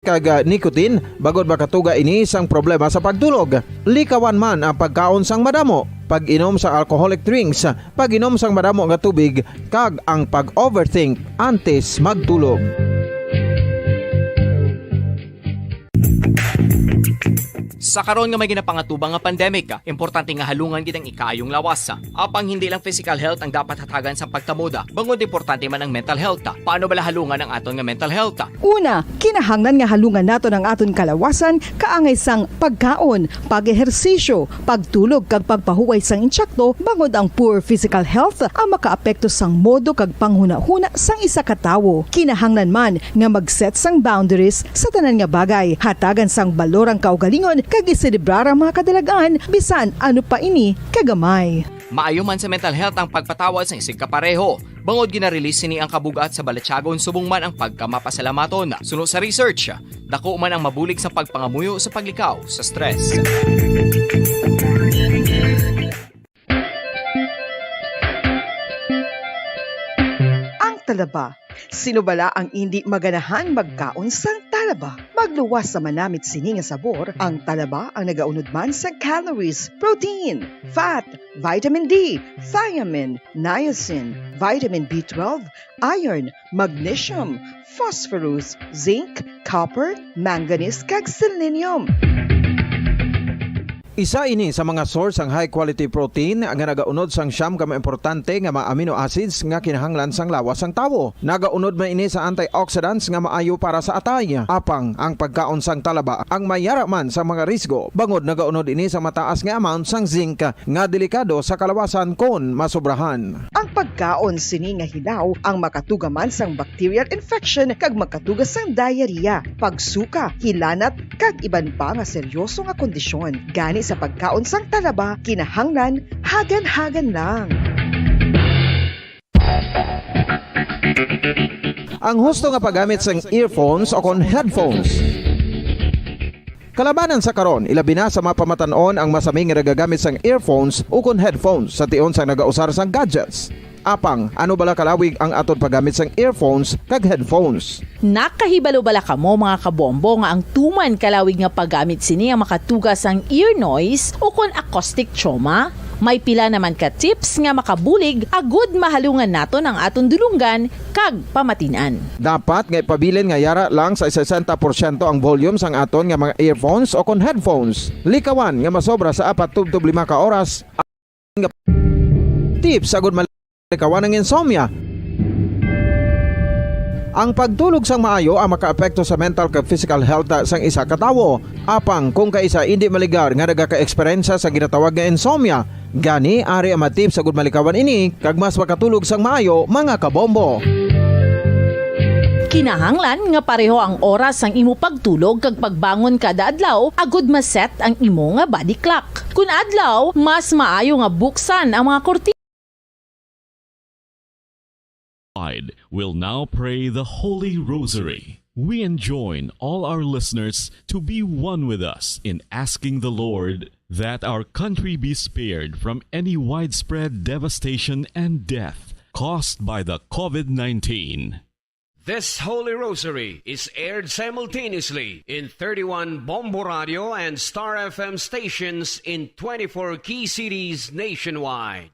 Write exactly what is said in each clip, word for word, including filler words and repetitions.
kag, ah, nicotine, bangod makatuga ini sang problema sa pagtulog. Likawan man ang pagkaon sang madamo, pag-inom sang alcoholic drinks, pag-inom sang madamo nga tubig, kag ang pag-overthink antes magtulog. Sa karon nga may ginapangatubang nga pandemic, importante nga halungan gid ang ikaayong lawas. Apang hindi lang physical health ang dapat hatagan sa pagtamod, bangod importante man ang mental health. Paano bala halungan ang aton nga mental health? Una, kinahanglan nga halungan naton ang aton kalawasan kaangay sang pagkaon, pag-ehersisyo, pagtulog kag pagpahuway sang insakto, bangod ang poor physical health ang makaapekto sang modo kag panghunahuna sang isa ka tawo. Kinahanglan man nga mag-set sang boundaries sa tanan nga bagay, hatagan sang balor ang kaugalingon kag iselebrar ang mga kadalagan bisan ano pa ini kagamay. Maayo man sa mental health ang pagpatawad sang isigkapareho, bangod gina-release sini ang kabug-at sa balatyagon subong man ang pagkamapasalamaton. Suno sa research, dako man ang mabulig sa pagpangamuyo sa paglikaw sa stress. Ang talaba. Sino bala ang indi maganahan magkaon sang talaba? Magluwas sa manamit sini nga sabor, ang talaba ang nagaunod man sa calories, protein, fat, vitamin D, thiamine, niacin, vitamin B twelve, iron, magnesium, phosphorus, zinc, copper, manganese, kag selenium. Isa ini sa mga source sang high quality protein nga nagaunod sang siyam ka mga importante nga mga amino acids nga kinahanglan sang lawas sang tawo. Nagaunod man ini sa antioxidants nga maayo para sa atay. Apang ang pagkaon sang talaba ang may yara man sa mga risgo, bangod nagaunod ini sa mataas nga amount sang zinc nga delikado sa kalawasan kon masobrahan. Ang pagkaon sini nga hilaw ang makatuga man sang bacterial infection kag makatuga sang diarrhea, pagsuka, hilanat, kag iban pa nga seryoso nga kondisyon. Gani sa pagkaon sang talaba, kinahanglan hagan-hagan lang. Ang husto nga paggamit sang earphones o kon headphones. Kalabanan sa karon, ilabi na sa mga pamatan-on ang masami nga nagagamit sang earphones ukon headphones sa tion sang nagausar sang gadgets. Apang, ano bala kalawig ang aton paggamit sang earphones kag headphones? Nakahibalo bala kamo, mga kabombo, nga ang tuman kalawig nga paggamit sini ang makatuga sang ear noise ukon acoustic trauma? May pila naman ka tips nga makabulig agud mahalungan naton ang aton dulonggan kag pamatin-an. Dapat nga ipabilin nga yara lang sa sesenta porsyento ang volume sang aton nga mga earphones o kon headphones. Likawan nga masobra sa apat tubtob lima ka oras ang tips agud malikawan ang insomnia. Ang pagtulog sang maayo ang makaapekto sa mental kag physical health sang isa ka tawo. Apang kung kaisa indi maligar nga nagaka-eksperyensya sa ginatawag nga insomnia, gani ari ang mga tips agud malikawan ini kag mas makatulog sang maayo, mga kabombo. Kinahanglan nga pareho ang oras sang imo pagtulog kag pagbangon kada adlaw agud ma-set ang imo nga body clock. Kun adlaw, mas maayo nga buksan ang mga kurtina. We'll now pray the Holy Rosary. We enjoin all our listeners to be one with us in asking the Lord that our country be spared from any widespread devastation and death caused by the COVID nineteen. This Holy Rosary is aired simultaneously in thirty-one Bombo Radio and Star F M stations in twenty-four key cities nationwide.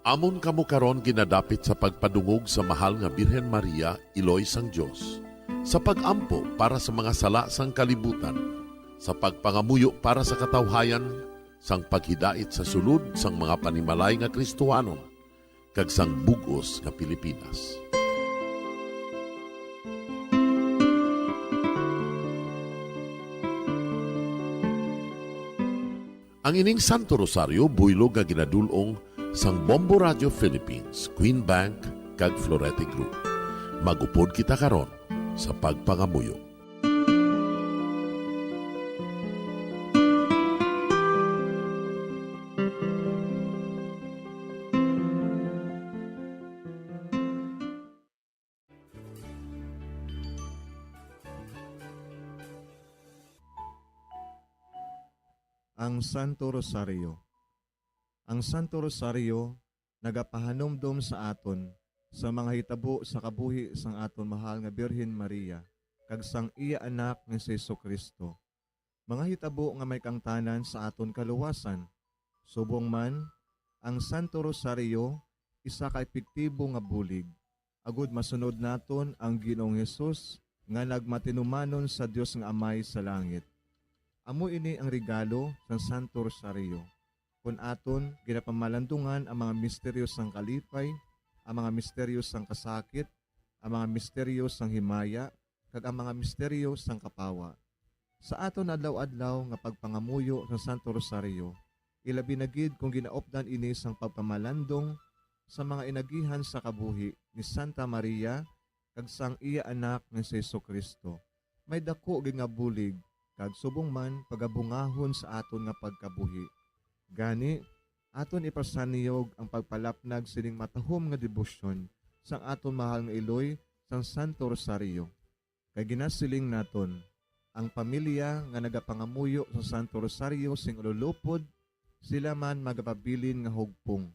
Amon kamo karon ginadapit sa pagpadungog sa Mahal nga Birhen Maria, Iloy sang Dios, sa pag-ampo para sa mga sala sang kalibutan, sa pagpangamuyo para sa katawhayan, sang paghidait sa sulod sang mga panimalay nga Kristohanon, kag sang bug-os nga Pilipinas. Ang ining Santo Rosario buylog nga ginadul-ong sang Bombo Radio Philippines, Queen Bank, kag Florete Group. Mag-upod kita karon sa pagpangamuyo. Ang Santo Rosario. Ang Santo Rosario nagapahanumdom sa aton sa mga hitabo sa kabuhi sang aton mahal nga Birhen Maria kag sang iya Anak nga si Jesu-Cristo, mga hitabo nga may kaangtanan sa aton kaluwasan. Subong man, ang Santo Rosario isa ka epektibo nga bulig agud masunod naton ang Ginoong Hesus nga nagmatinumanon sa Dios nga Amay sa langit. Amo ini ang regalo sang Santo Rosario, kon aton ginapamalandungan ang mga misteryo sang kalipay, ang mga misteryo sang kasakit, ang mga misteryo sang himaya, kag ang mga misteryo sang kapawa. Sa aton adlaw-adlaw nga pagpangamuyo sa Santo Rosario, ilabi na gid kon ginaupdan ini sang pagpamalandong sa mga inagihan sa kabuhi ni Santa Maria kag sang iya Anak nga si Jesu-Cristo, may daku gid nga bulig kag subong man pagabungahon sa aton nga pagkabuhi. Gani, aton ipasanyog ang pagpalapnag sining matahom nga debosyon sang aton mahal nga iloy sang Santo Rosario. Kay ginasiling naton, ang pamilya nga nagapangamuyo sa Santo Rosario sing ululupod, sila man magapabilin nga hugpong,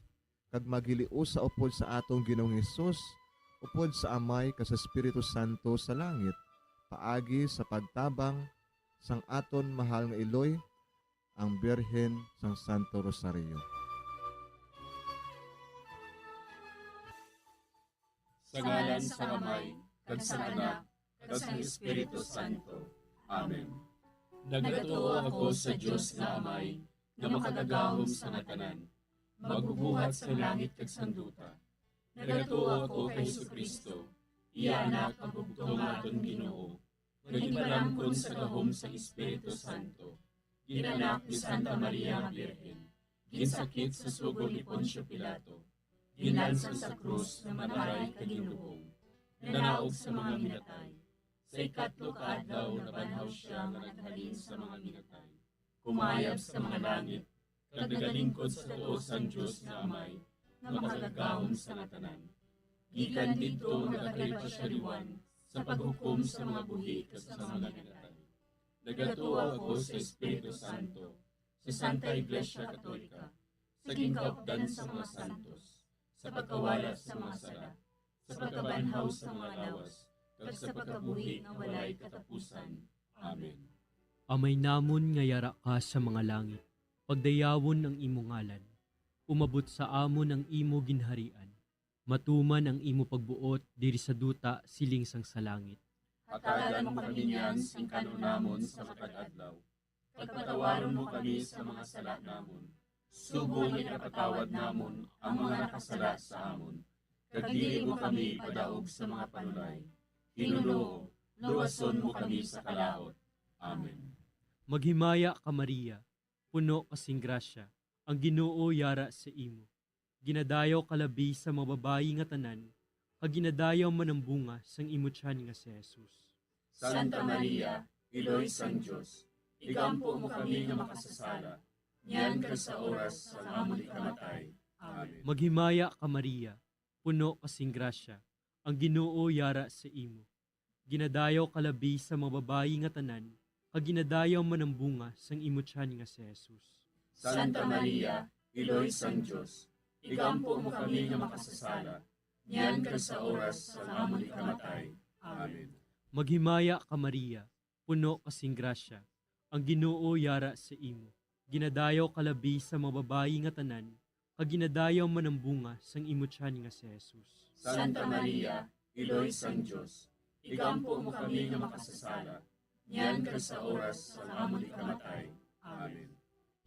kag maghiliusa upod sa aton Ginoong Hesus, upod sa Amay kag sa Espiritu Santo sa langit, paagi sa pagtabang sang aton mahal nga iloy, ang Birhen sang Santo Rosario. Sa ngalan sang Amay, kag sang Anak, kag sang Espiritu Santo. Amen. Nagatuo ako sa Dios nga Amay, nga makagagahom sa nga tanan, magbubuhat sa langit kag sang duta. Nagatuo ako kay Jesu-Cristo, iya Anak, ang bugtong nga aton Ginoo, nga ginpalamkon sa gahom sang Espiritu Santo, ginanak ni Santa Maria nga Birhen, ginsakit sa sugo ni Poncio Pilato, ginlansang sa krus, namatay kag ginlubong, nanaog sa mga minatay. Sa ikatlo ka adlaw nabanhaw sia nga naghalin sa mga minatay, kumayab sa mga langit, kag nagalingkod sa tuo sang Dios nga Amay, nga makagagahom sa nga tanan. Gikan didto magakalipasyariwan sa paghukom sa mga buhi kag sa mga minatay. Nagatuo ako sa Espiritu Santo, sa Santa Iglesia Katolika, sa ginkaupdan sa mga santos, sa pagkawala sa mga sala, sa pagkabanhaw sa mga lawas, kag sa pagkabuhi nga walay katapusan. Amen. Amay namon nga yara ka sa mga langit, pagdayawon ang imo ngalan. Umabot sa amon ang imo ginharian. Matuman ang imo pagbuot diri sa duta siling sang sa langit. Hatagan mo kami niyan sing kan-on namon sa matag adlaw, kag patawaron mo kami sa mga sala namon, subong nga ginapatawad namon ang mga nakasala sa amon, kag dili mo kami ipadaog sa mga panulay. Ginoo, luwason mo kami sa kalaut. Amen. Maghimaya ka, Maria, puno ka sing grasya, ang Ginoo yara sa imo. Ginadayaw ka labi sa mga babayi nga tanan, kag ginadayaw man ang bunga sang imo tiyan nga si Jesus. Santa Maria, Iloy sang Dios, igampo mo kami nga makasasala, niyan kag sa oras sang amon ikamatay. Amen. Maghimaya ka, Maria, puno ka sing grasya, ang Ginoo yara sa imo. Ginadayaw ka labi sa mga babayi nga tanan, kag ginadayaw man ang bunga sang imo tiyan nga si Jesus. Santa Maria, Iloy sang Dios, igampo mo kami nga makasasala, niyan kag sa oras sang amon ikamatay. Amen. Maghimaya ka, Maria, puno ka sing grasya, ang Ginoo yara sa imo. Ginadayaw ka labi sa mga babayi nga tanan, kag ginadayaw man ang bunga sang imo tiyan nga si Jesus. Santa Maria, Iloy sang Dios, igampo mo kami nga makasasala, niyan kag sa oras sang amon ikamatay. Amen.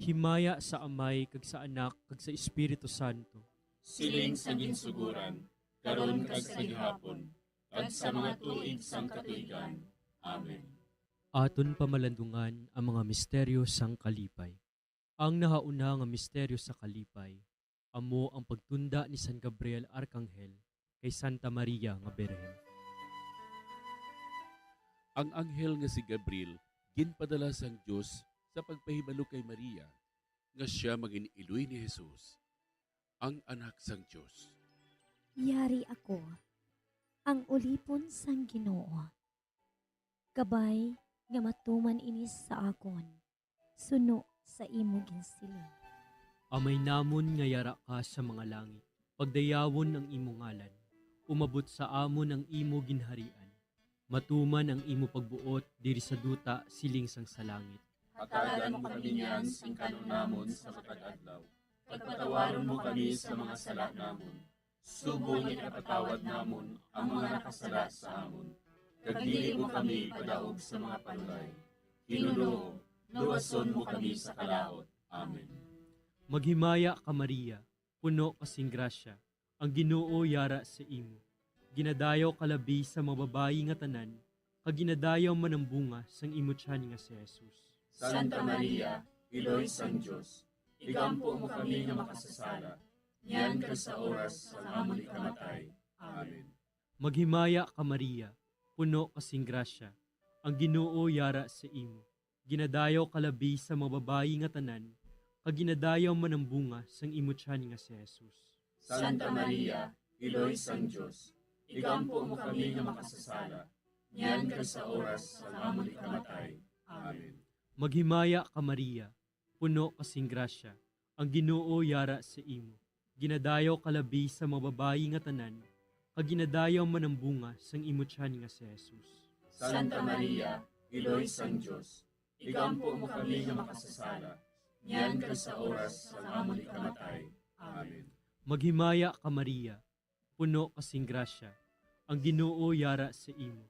Himaya sa Amay, kag sa Anak, kag sa Espiritu Santo. Siling sa ginsugoran, karon kag sa gihapon, kag sa mga tuig sang katuigan. Amen. Aton pamalandungan ang mga misteryo sang kalipay. Ang nahauna nga misteryo sa kalipay amo ang pagtunda ni San Gabriel Arkanghel kay Santa Maria nga Birhen. Ang anghel nga si Gabriel ginpadala sang Dios sa pagpahibalo kay Maria nga sia magin-iloy ni Jesus, ang Anak sang Dios. Yari ako, ang ulipon sang Ginoo. Kabay nga matuman ini sa akon, suno sa imo ginsiling. Amay namon nga yara ka sa mga langit, pagdayawon ang imo ngalan. Umabot sa amon ang imo ginharian. Matuman ang imo pagbuot diri sa duta siling sang sa langit. Hatagan mo kami niyan sing kanon namon sa matag adlaw, kag patawaron mo kami sa mga sala namon, subong nga ginapatawad namon ang mga nakasala sa amon, kag dili mo kami ipadaog sa mga panulay. Ginoo, luwason mo kami sa kalaut. Amen. Maghimaya ka, Maria, puno ka sing grasya, ang Ginoo yara sa imo. Ginadayaw ka labi sa mga babayi nga tanan, kag ginadayaw man ang bunga sang imo tiyan nga si Jesus. Santa Maria, Iloy sang Dios, igampo mo kami nga makasasala, niyan kag sa oras sang amon ikamatay. Amen. Maghimaya ka, Maria, puno ka sing grasya, ang Ginoo yara sa imo. Ginadayaw ka labi sa mga babayi nga tanan, kag ginadayaw man ang bunga sang imo tiyan nga si Jesus. Santa Maria, Iloy sang Dios, igampo mo kami nga makasasala, niyan kag sa oras sang amon ikamatay. Amen. Maghimaya ka, Maria, puno ka sing grasya, ang Ginoo yara sa imo. Ginadayaw ka labi sa mga babayi nga tanan, kag ginadayaw man ang bunga sang imo tiyan nga si Jesus. Santa Maria, Iloy sang Dios, igampo mo kami nga makasasala, niyan kag sa oras sang amon ikamatay. Amen. Maghimaya ka, Maria, puno ka sing grasya, ang Ginoo yara sa imo.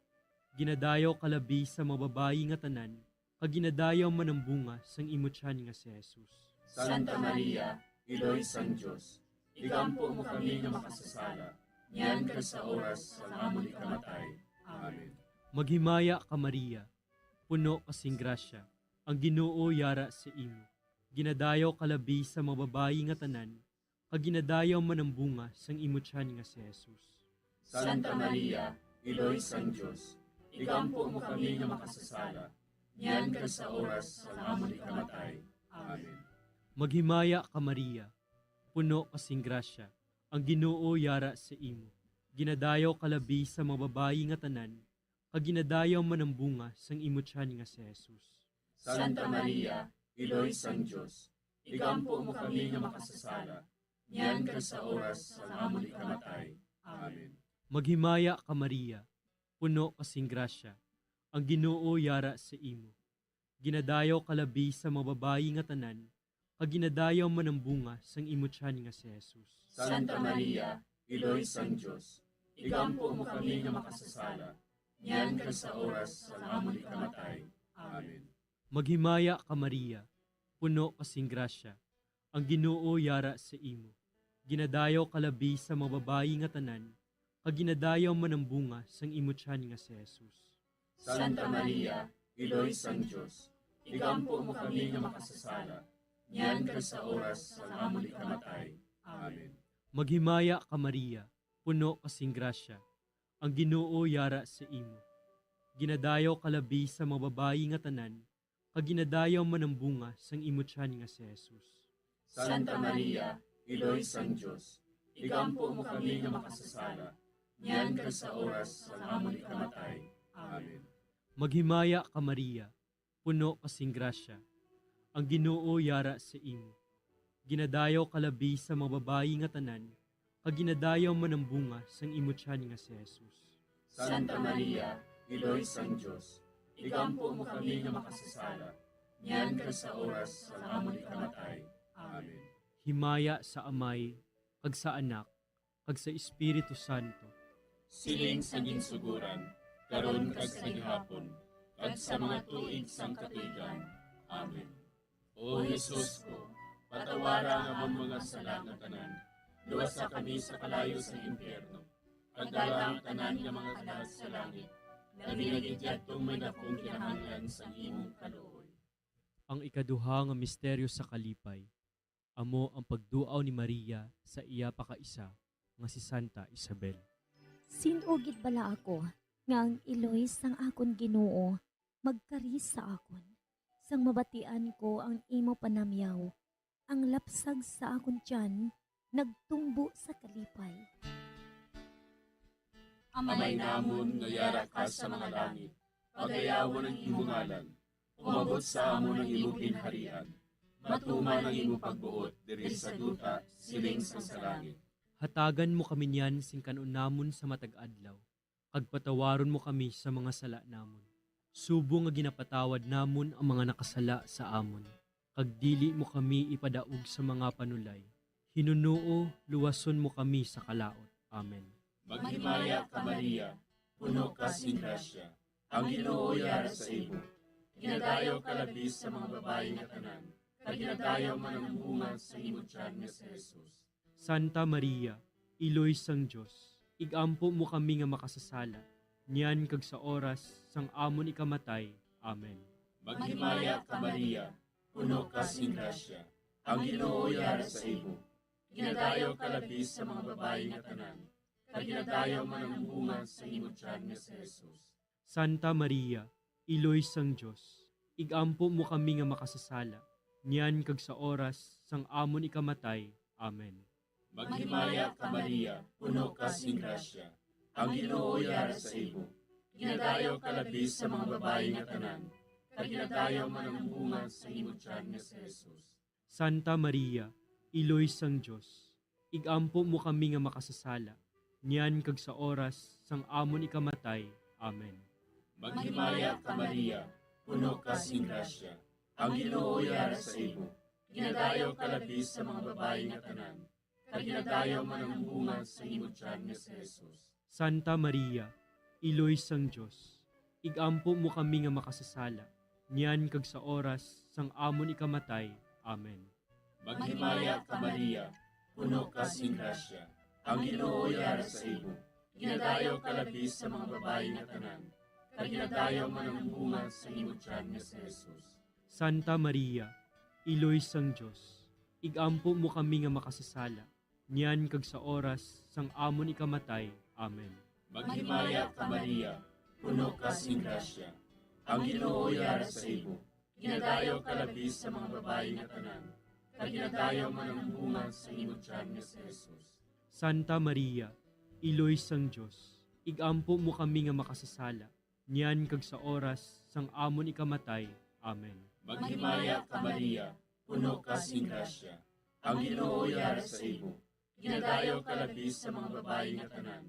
Ginadayaw ka labi sa mga babayi nga tanan, kag ginadayaw man ang bunga sang imo tiyan nga si Jesus. Santa Maria, Iloy sang Dios, igampo mo kami nga makasasala, niyan kag sa oras sang amon ikamatay. Amen. Maghimaya ka, Maria, puno ka sing grasya, ang Ginoo yara sa imo. Ginadayaw ka labi sa mga babayi nga tanan, kag ginadayaw man ang bunga sang imo tiyan nga si Jesus. Santa Maria, Iloy sang Dios, igampo mo kami nga makasasala, niyan kag sa oras sang amon ikamatay. Amen. Maghimaya ka, Maria, puno ka sing grasya, ang Ginoo yara sa imo. Ginadayaw ka labi sa mga babayi nga tanan, kag ginadayaw man ang bunga sang imo tiyan nga si Jesus. Santa Maria, Iloy sang Dios, igampo mo kami nga makasasala, niyan kag sa oras sang amon ikamatay. Amen. Maghimaya ka, Maria, puno ka sing grasya, ang Ginoo yara sa imo. Ginadayaw ka labi sa mga babayi nga tanan, kag ginadayaw man ang bunga sang imo tiyan nga si Jesus. Santa Maria, Iloy sang Dios, igampo mo kami nga makasasala, niyan kag sa oras sang amon ikamatay. Amen. Maghimaya ka, Maria, puno ka sing grasya, ang Ginoo yara sa imo. Ginadayaw ka labi sa mga babayi nga tanan, kag ginadayaw man ang bunga sang imo tiyan nga si Jesus. Santa Maria, Iloy sang Dios, igampo mo kami nga makasasala, niyan kag sa oras sang amon ikamatay. Amen. Maghimaya ka, Maria, puno ka sing grasya, ang Ginoo yara sa imo. Ginadayaw ka labi sa mga babayi nga tanan, kag ginadayaw man ang bunga sang imo tiyan nga si Jesus. Santa Maria, Iloy sang Dios, igampo mo kami nga makasasala, niyan kag sa oras sang amon ikamatay. Amen. Maghimaya ka, Maria, puno ka sing grasya, ang Ginoo yara sa imo. Ginadayaw ka labi sa mga babayi nga tanan, kag ginadayaw man ang bunga sang imo tiyan nga si Jesus. Santa Maria, Iloy sang Dios, igampo mo kami nga makasasala, niyan kag sa oras sang amon ikamatay. Amen. Himaya sa Amay, kag sa Anak, kag sa Espiritu Santo. Siling sa ginsugoran, karon kag sa gihapon, kag sa mga tuig sang katuigan. Amen. O Jesus ko, patawara ang amon mga sala nga tanan, luwasa kami sa kalayo sa impyerno, kag dala ang tanan nga mga kalag sa langit, labi na gid yadtong may dakong kinahanglan sang imong kaluoy. Ang ikaduha nga misteryo sa kalipay, amo ang pagduaw ni Maria sa iya pakaisa nga si Santa Isabel. Sin-o gid bala ako nga ang iloy sang akon Ginoo magkari sa akon? Sang mabatian ko ang imo panamyaw, ang lapsag sa akon tiyan nagtumbo sa kalipay. Amay namon nga yara ka sa mga langit, pagayawon ang imo ngalan. Umabot sa amon ang imo ginharian. Matuman ang imo pagbuot diri sa duta, siling sang sa langit. Hatagan mo kami niyan sing kan-on namon sa matag adlaw, kag patawaron mo kami sa mga sala namon, subong nga ginapatawad namon ang mga nakasala sa amon, kag dili mo kami ipadaog sa mga panulay. Hinunoo, luwason mo kami sa kalaut. Amen. Maghimaya ka, Maria, puno ka sing grasya, ang Ginoo yara sa imo. Ginadayaw ka labi sa mga babayi nga tanan, kag ginadayaw man ang bunga sa imo tiyan nga si Jesus. Santa Maria, Iloy sang Dios, ig-ampo mo kami nga makasasala, niyan kag sa oras sang amon ikamatay. Amen. Maghimaya ka, Maria, puno ka sing grasya, ang Ginoo yara sa imo. Ginadayaw ka labi sa mga babayi nga tanan, kag ginadayaw man ang bunga sa imo tiyan nga si Jesus. Santa Maria, Iloy sang Dios, ig-ampo mo kami nga makasasala, niyan kag sa oras sang amon ikamatay. Amen. Maghimaya ka, Maria, puno ka sing grasya, ang Ginoo yara sa imo. Ginadayaw ka labi sa mga babayi nga tanan, kag ginadayaw man ang bunga sa imo tiyan nga si Jesus. Santa Maria, Iloy sang Dios, ig-ampo mo kami nga makasasala, niyan kag sa oras sang amon ikamatay. Amen. Maghimaya ka, Maria, puno ka sing grasya, ang Ginoo yara sa imo. Ginadayaw ka labi sa mga babayi nga tanan, kag ginadayaw man ang bunga sa imo tiyan nga si Jesus. Santa Maria, Iloy sang Dios, ig-ampo mo kami nga makasasala, niyan kag sa oras sang amon ikamatay. Amen. Maghimaya ka, Maria, puno ka sing grasya, ang Ginoo yara sa imo. Ginadayaw ka labi sa mga babayi nga tanan, kag ginadayaw man ang bunga sa imo tiyan nga si Jesus. Santa Maria, Iloy sang Dios, ig-ampo mo kami nga makasasala, niyan kag sa oras sang amon ikamatay. Amen. Maghimaya ka, Maria, puno ka sing grasya, ang Ginoo yara sa imo. Ginadayaw ka labi sa mga babayi nga tanan, kag ginadayaw man ang bunga sa imo tiyan nga si Jesus. Santa Maria, Iloy sang Dios, ig-ampo mo kami nga makasasala, niyan kag sa oras sang amon ikamatay. Amen. Maghimaya ka, Maria, puno ka sing grasya, ang Ginoo yara sa imo. Ginadayaw ka labi sa mga babayi nga tanan,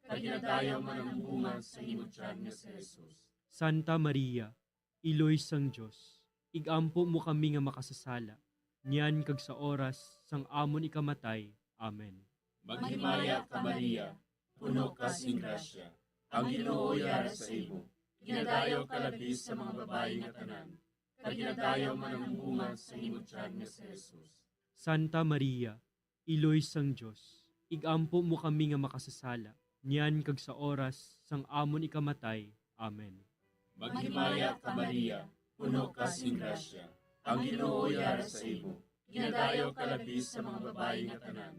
kag ginadayaw man ang bunga sa imo tiyan nga si Jesus. Santa Maria, Iloy sang Dios, ig-ampo mo kami nga makasasala, niyan kag sa oras sang amon ikamatay. Amen. Maghimaya ka, Maria, puno ka sing grasya, ang Ginoo yara sa imo. Ginadayaw ka labi sa mga babayi nga tanan, kag ginadayaw man ang bunga sa imo tiyan nga si Jesus. Santa Maria, Iloy sang Dios, ig-ampo mo kami nga makasasala, niyan kag sa oras sang amon ikamatay. Amen. Maghimaya ka, Maria, puno ka sing grasya, ang Ginoo yara sa imo. Ginadayaw ka labi sa mga babayi nga tanan,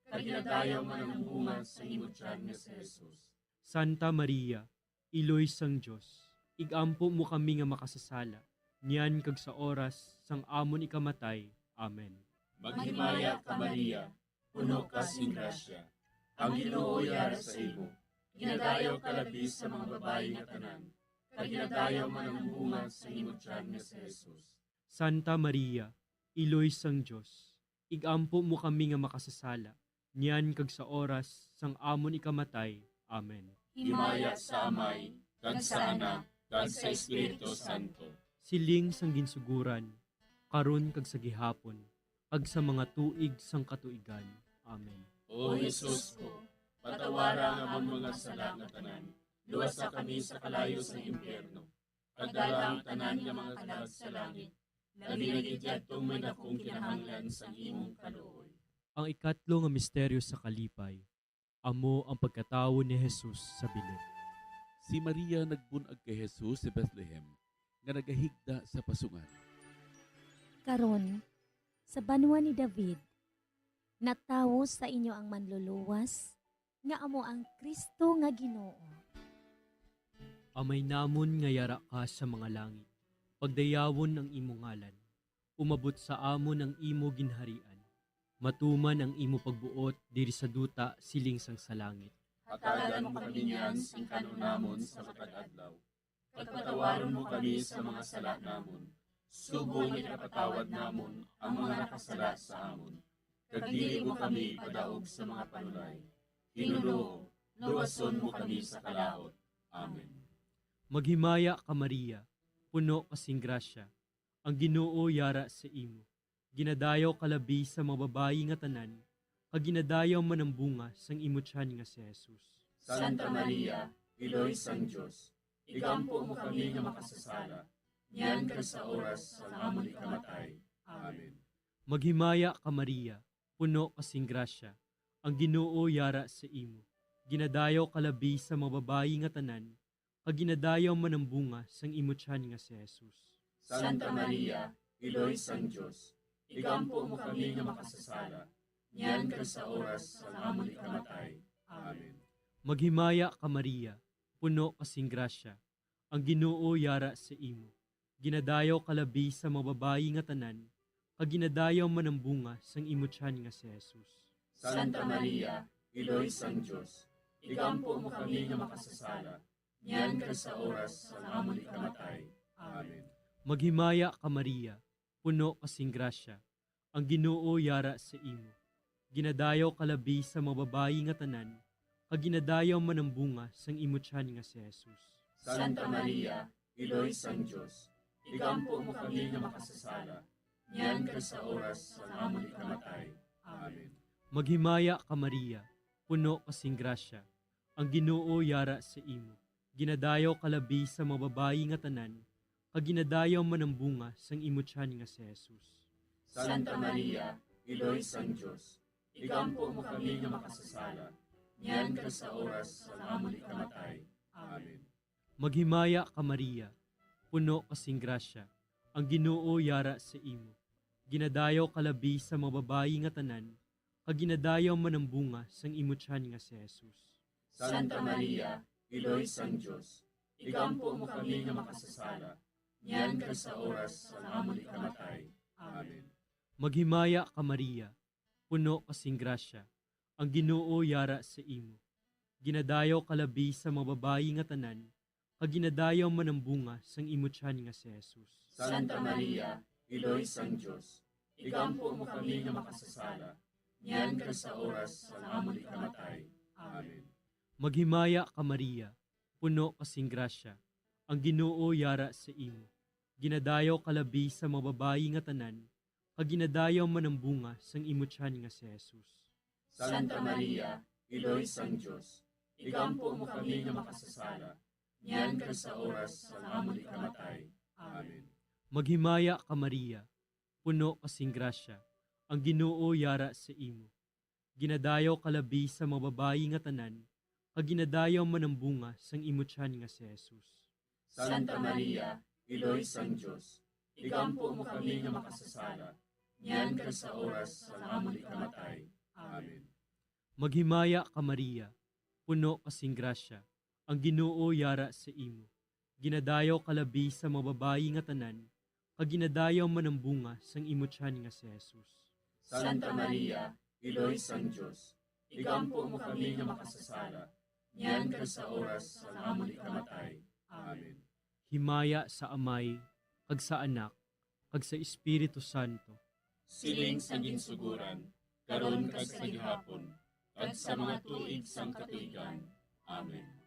kag ginadayaw man ang bunga sa imo tiyan nga si Jesus. Santa Maria, Iloy sang Dios, ig-ampo mo kami nga makasasala, niyan kag sa oras sang amon ikamatay. Amen. Maghimaya ka, Maria, puno ka sing grasya, ang Ginoo yara sa imo. Ginadayaw ka labi sa mga babayi nga tanan, kag ginadayaw man ang bunga sa imo tiyan nga si Jesus. Santa Maria, Iloy sang Dios, ig-ampo mo kami nga makasasala, niyan kag sa oras sang amon ikamatay. Amen. Himaya sa Amay, kag sa Anak, kag sa Espiritu Santo. Siling sang ginsuguran, karon kag sa gihapon, kag sa mga tuig sang katuigan. Amen. O Jesus ko, patawara ang amon mga sala nga tanan, luwasa kami sa kalayo sang impyerno, kag dala ang tanan nga mga kalag sa langit, labi na gid yadtong may dakong kinahanglan sang imong kaluoy. Ang ikatlo nga misteryo sa kalipay, amo ang pagkatawo ni Jesus sa bilin. Si Maria nagbun-ag kay Jesus sa Bethlehem, nga nagahigda sa pasungan. Karon, sa banwa ni David, natawo sa inyo ang Manluluwas, nga amo ang Cristo nga Ginoo. Amay namon nga yara ka sa mga langit, pagdayawon ang imo ngalan. Umabot sa amon ang imo ginharian. Matuman ang imo pagbuot diri sa duta, siling sang sa langit. Hatagan mo kami niyan sing kan-on namon sa matag adlaw. Kag patawaron mo kami sa mga sala namon, Subong nga ginapatawad namon ang mga nakasala sa amon, kag dili mo kami ipadaog sa mga panulay. Ginoo, luwason mo kami sa kalaut. Amen. Maghimaya ka, Maria, puno ka sing grasya, ang Ginoo yara sa imo. Ginadayaw ka labi sa mga babayi nga tanan, kag ginadayaw man ang bunga sang imo tiyan nga si Jesus. Santa Maria, Iloy sang Dios, igampo mo kami nga makasasala, niyan kag sa oras sang amon ikamatay. Amen. Maghimaya ka, Maria, puno ka sing grasya, ang Ginoo yara sa imo. Ginadayaw ka labi sa mga babayi nga tanan, kag ginadayaw man ang bunga sang imo tiyan nga si Jesus. Santa Maria, Iloy sang Dios, igampo mo kami nga makasasala, niyan kag sa oras sang amon ikamatay. Amen. Maghimaya ka, Maria, puno ka sing grasya, ang Ginoo yara sa imo. Ginadayaw ka labi sa mga babayi nga tanan, kag ginadayaw man ang bunga sang imo tiyan nga si Jesus. Santa Maria, Iloy sang Dios, igampo mo kami nga makasasala, niyan kag sa oras sang amon ikamatay. Amen. Maghimaya ka, Maria, puno ka sing grasya, ang Ginoo yara sa imo. Ginadayaw ka labi sa mga babayi nga tanan, kag ginadayaw man ang bunga sang imo tiyan nga si Jesus. Santa Maria, Iloy sang Dios, igampo mo kami nga makasasala, niyan kag sa oras sang amon ikamatay. Amen. Maghimaya ka, Maria, puno ka sing grasya, ang Ginoo yara sa imo. Ginadayaw ka labi sa mga babayi nga tanan, kag ginadayaw man ang bunga sang imo tiyan nga si Jesus. Santa Maria, Iloy sang Dios, igampo mo kami nga makasasala, niyan kag sa oras sang amon ikamatay. Amen. Maghimaya ka, Maria, puno ka sing grasya, ang Ginoo yara sa imo. Ginadayaw ka labi sa mga babayi nga tanan, kag ginadayaw man ang bunga sang imo tiyan nga si Jesus. Santa Maria, Iloy sang Dios, igampo mo kami nga makasasala, niyan kag sa oras sang amon ikamatay. Amen. Maghimaya ka, Maria, puno ka sing grasya, ang Ginoo yara sa imo. Ginadayaw ka labi sa mga babayi nga tanan, kag ginadayaw man ang bunga sang imo tiyan nga si Jesus. Santa Maria, Iloy sang Dios, igampo mo kami nga makasasala, niyan kag sa oras sang amon ikamatay. Amen. Maghimaya ka, Maria, puno ka sing grasya, ang Ginoo yara sa imo. Ginadayaw ka labi sa mga babayi nga tanan, kag ginadayaw man ang bunga sang imo tiyan nga si Jesus. Santa Maria, Iloy sang Dios, igampo mo kami nga makasasala, niyan kag sa oras sang amon ikamatay. Amen. Maghimaya ka, Maria, puno ka sing grasya, ang Ginoo yara sa imo. Ginadayaw ka labi sa mga babayi nga tanan, kag ginadayaw man ang bunga sang imo tiyan nga si Jesus. Santa Maria, Iloy sang Dios, igampo mo kami nga makasasala, niyan kag sa oras sang amon ikamatay. Amen. Maghimaya ka, Maria, puno ka sing grasya, ang Ginoo yara sa imo. Ginadayaw ka labi sa mga babayi nga tanan, kag ginadayaw man ang bunga sang imo tiyan nga si Jesus. Santa Maria, Iloy sang Dios, igampo mo kami nga makasasala, niyan kag sa oras sang amon ikamatay. Amen. Himaya sa Amay, kag sa Anak, kag sa Espiritu Santo. Siling sa ginsuguran, karon kag sa gihapon, kag sa mga tuig sang katuigan. Amen.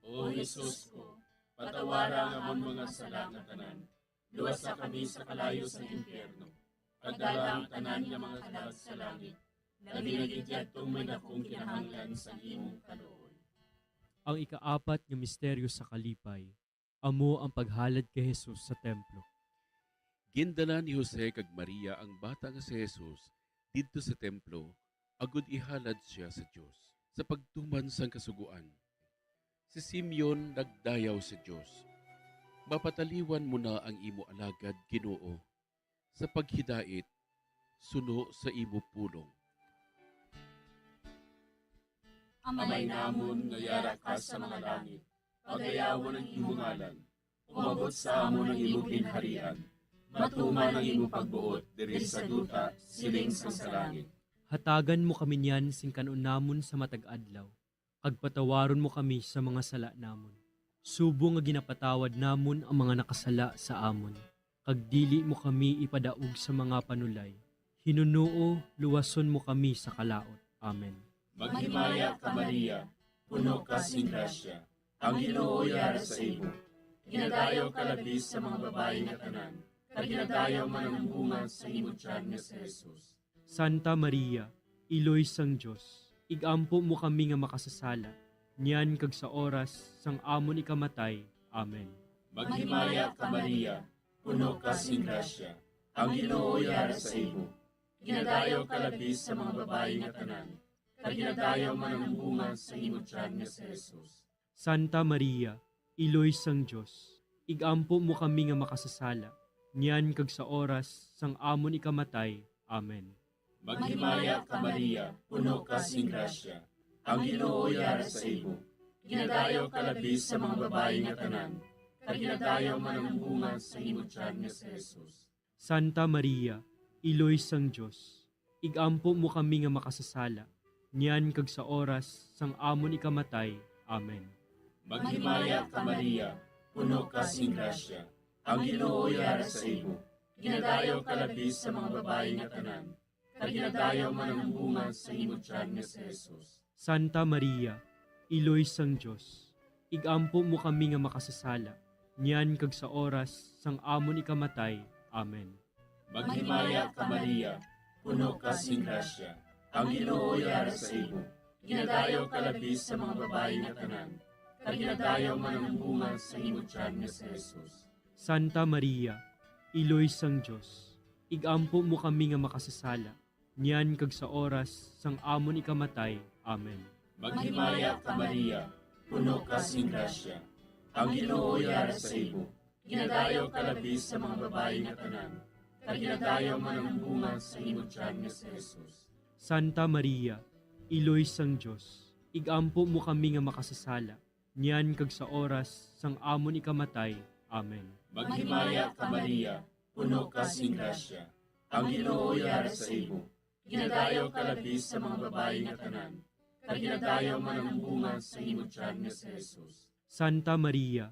O Jesus ko, patawara ang amon mga sala nga tanan, luwasa kami sa kalayo sa impyerno, pagdala ang tanan nga mga kalag sa langit, labi na gid yadtong may dakong kinahanglan sang imong kaluoy. Ang ikaapat nga misteryo sa kalipay, amo ang paghalad kay Jesus sa templo. Gindala ni Jose kag Maria ang bata nga si Jesus didto sa templo, agod ihalad sia sa Dios. Sa pagtuman sang Kasugoan, si Simeon nagdayaw sa Dios, "Mapataliwan mo na ang imo alagad, Ginoo, sa paghidait suno sa imo pulong." Amay namon nga yara ka sa mga langit, pagdayawon ang imo ngalan. Umabot sa amon ang imo ginharian. Matuman ang imo pagbuot diri sa duta, siling sang sa langit. Hatagan mo kami niyan sing kan-on namon sa matag adlaw, kag patawaron mo kami sa mga sala namon, subong nga ginapatawad namon ang mga nakasala sa amon. kag dili mo kami ipadaog sa mga panulay. Hinunoo, luwason mo kami sa kalaut. Amen. Maghimaya ka, Maria, puno ka sing grasya, ang Ginoo yara sa imo. Ginadayaw ka labi sa mga babayi nga tanan, kag ginadayaw man ang bunga sa imo tiyan nga si Jesus. Santa Maria, Iloy sang Dios, ig-ampo mo kami nga makasasala, niyan kag sa oras sang amon ikamatay. Amen. Maghimaya ka, Maria, puno ka sing grasya, ang Ginoo yara sa imo. Ginadayaw ka labi sa mga babayi nga tanan, kag ginadayaw man ang bunga sa imo tiyan nga si Jesus. Santa Maria, Iloy sang Dios, ig-ampo mo kami nga makasasala, niyan kag sa oras sang amon ikamatay. Amen. Maghimaya ka, Maria, puno ka sing grasya, ang Ginoo yara sa imo. Ginadayaw ka labi sa mga babayi nga tanan, kag ginadayaw man ang bunga sa imo tiyan nga si Jesus. Santa Maria, Iloy sang Dios, ig-ampo mo kami nga makasasala, niyan kag sa oras sang amon ikamatay. Amen. Maghimaya ka, Maria, puno ka sing grasya, ang Ginoo yara sa imo. Ginadayaw ka labi sa mga babayi nga tanan, kag ginadayaw man ang bunga sa imo tiyan nga si Jesus. Santa Maria, Iloy sang Dios, ig-ampo mo kami nga makasasala, niyan kag sa oras sang amon ikamatay. Amen. Maghimaya ka, Maria, puno ka sing grasya, ang Ginoo yara sa imo. Ginadayaw ka labi sa mga babayi nga tanan, kag ginadayaw man ang bunga sa imo tiyan nga si Jesus. Santa Maria, Iloy sang Dios, ig-ampo mo kami nga makasasala, niyan kag sa oras sang amon ikamatay. Amen. Maghimaya ka, Maria, puno ka sing grasya, ang Ginoo yara sa imo. Ginadayaw ka labi sa mga babayi nga tanan, kag ginadayaw man ang bunga sa imo tiyan nga si Jesus. Santa Maria, Iloy sang Dios, ig-ampo mo kami nga makasasala, niyan kag sa oras sang amon ikamatay. Amen. Maghimaya ka, Maria, puno ka sing grasya, ang Ginoo yara sa imo. Ginadayaw ka labi sa mga babayi nga tanan, kag ginadayaw man ang bunga sa imo tiyan nga si Jesus. Santa Maria,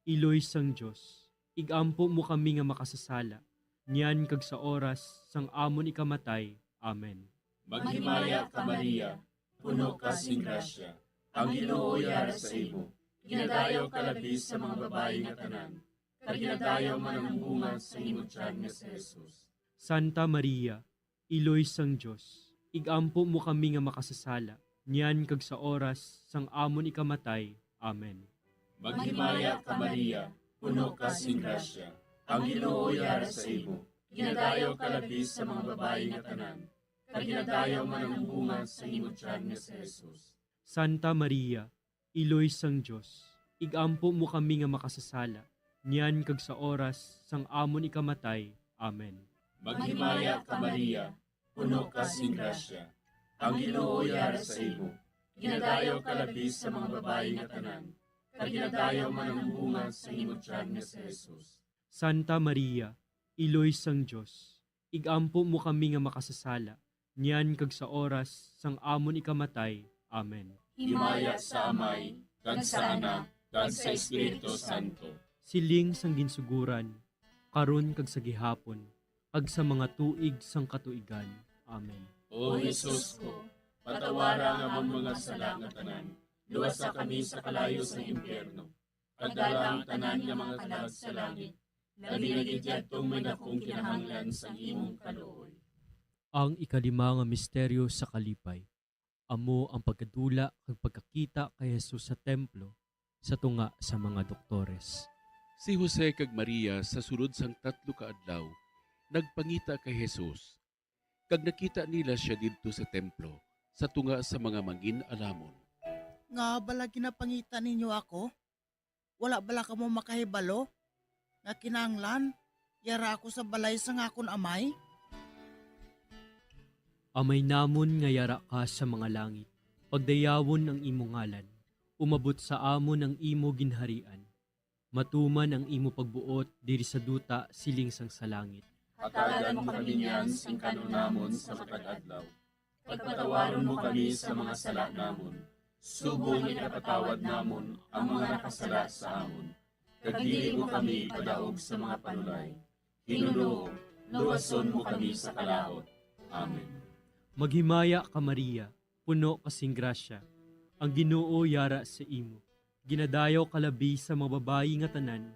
Iloy sang Dios, ig-ampo mo kami nga makasasala, niyan kag sa oras sang amon ikamatay. Amen. Maghimaya ka, Maria, puno ka sing grasya, ang Ginoo yara sa imo. Ginadayaw ka labi sa mga babayi nga tanan, kag ginadayaw man ang bunga sa imo tiyan nga si Jesus. Santa Maria, Iloy sang Dios, ig-ampo mo kami nga makasasala, niyan kag sa oras sang amon ikamatay. Amen. Maghimaya ka, Maria, puno ka sing grasya, ang Ginoo yara sa imo. Ginadayaw ka labi sa mga babayi nga tanan, kag ginadayaw man ang bunga sa imo tiyan nga si Jesus. Santa Maria, Iloy sang Dios, ig-ampo mo kami nga makasasala, niyan kag sa oras sang amon ikamatay. Amen. Maghimaya ka, Maria, puno ka sing grasya, ang Ginoo yara sa imo. Ginadayaw ka labi sa mga babayi nga tanan, kag ginadayaw man ang bunga sa imo tiyan nga si Jesus. Santa Maria, Iloy sang Dios, ig-ampo mo kami nga makasasala, niyan kag sa oras sang amon ikamatay. Amen. Himaya sa Amay, kag sa Anak, kag sa Espiritu Santo. Siling sang ginsuguran, karon kag sa gihapon, kag sa mga tuig sang katuigan. Amen. O Jesus ko, patawara ang amon mga sala nga tanan, luwasa kami sa kalayo sang impyerno, kag dala ang tanan nga mga kalag sa langit, labi na gid yadtong may dakong kinahanglan sang imong kaluoy. Ang ikalima nga misteryo sa kalipay, amo ang pagkadula kag pagkakita kay Jesus sa templo sa tunga sa mga doktores. Si Jose kag Maria sa sulod sang tatlo ka adlaw nagpangita kay Jesus, kag nakita nila sia didto sa templo sa tunga sa mga mangin-alamon. Ngaa bala ginapangita ninyo ako? Wala bala kamo makahibalo nga kinahanglan yara ako sa balay sang akon Amay? Amay namon nga yara ka sa mga langit, pagdayawon ang imo ngalan, umabot sa amon ang imo ginharian, matuman ang imo pagbuot diri sa duta siling sang sa langit. Hatagan mo kami niyan sing kan-on namon sa matag adlaw. Kag patawaron mo kami sa mga sala namon, subong nga ginapatawad namon ang mga nakasala sa amon. Kag dili mo kami ipadaog sa mga panulay, Ginoo, luwason mo kami sa kalaut. Amen. Maghimaya ka, Maria, puno ka sing grasya. Ang Ginoo yara sa imo. Ginadayaw ka labi sa mga babayi nga tanan,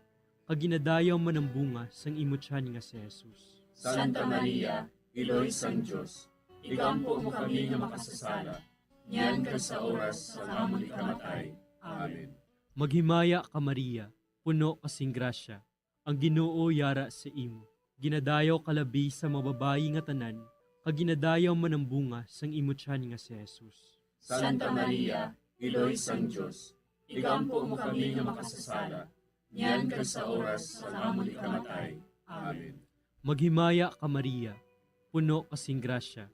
kag ginadayaw man ang bunga sang imo tiyan nga si Jesus. Santa Maria, Iloy sang Dios, igampo mo kami nga makasasala, niyan kag sa oras sang amon ikamatay. Amen. Maghimaya ka, Maria, puno ka sing grasya. Ang Ginoo yara sa imo. Ginadayaw ka labi sa mga babayi nga tanan, kag ginadayaw man ang bunga sang imo tiyan nga si Jesus. Santa Maria, Iloy sang Dios, igampo mo kami nga makasasala, niyan kag sa oras sang amon ikamatay. Amen. Maghimaya ka, Maria, puno ka sing grasya.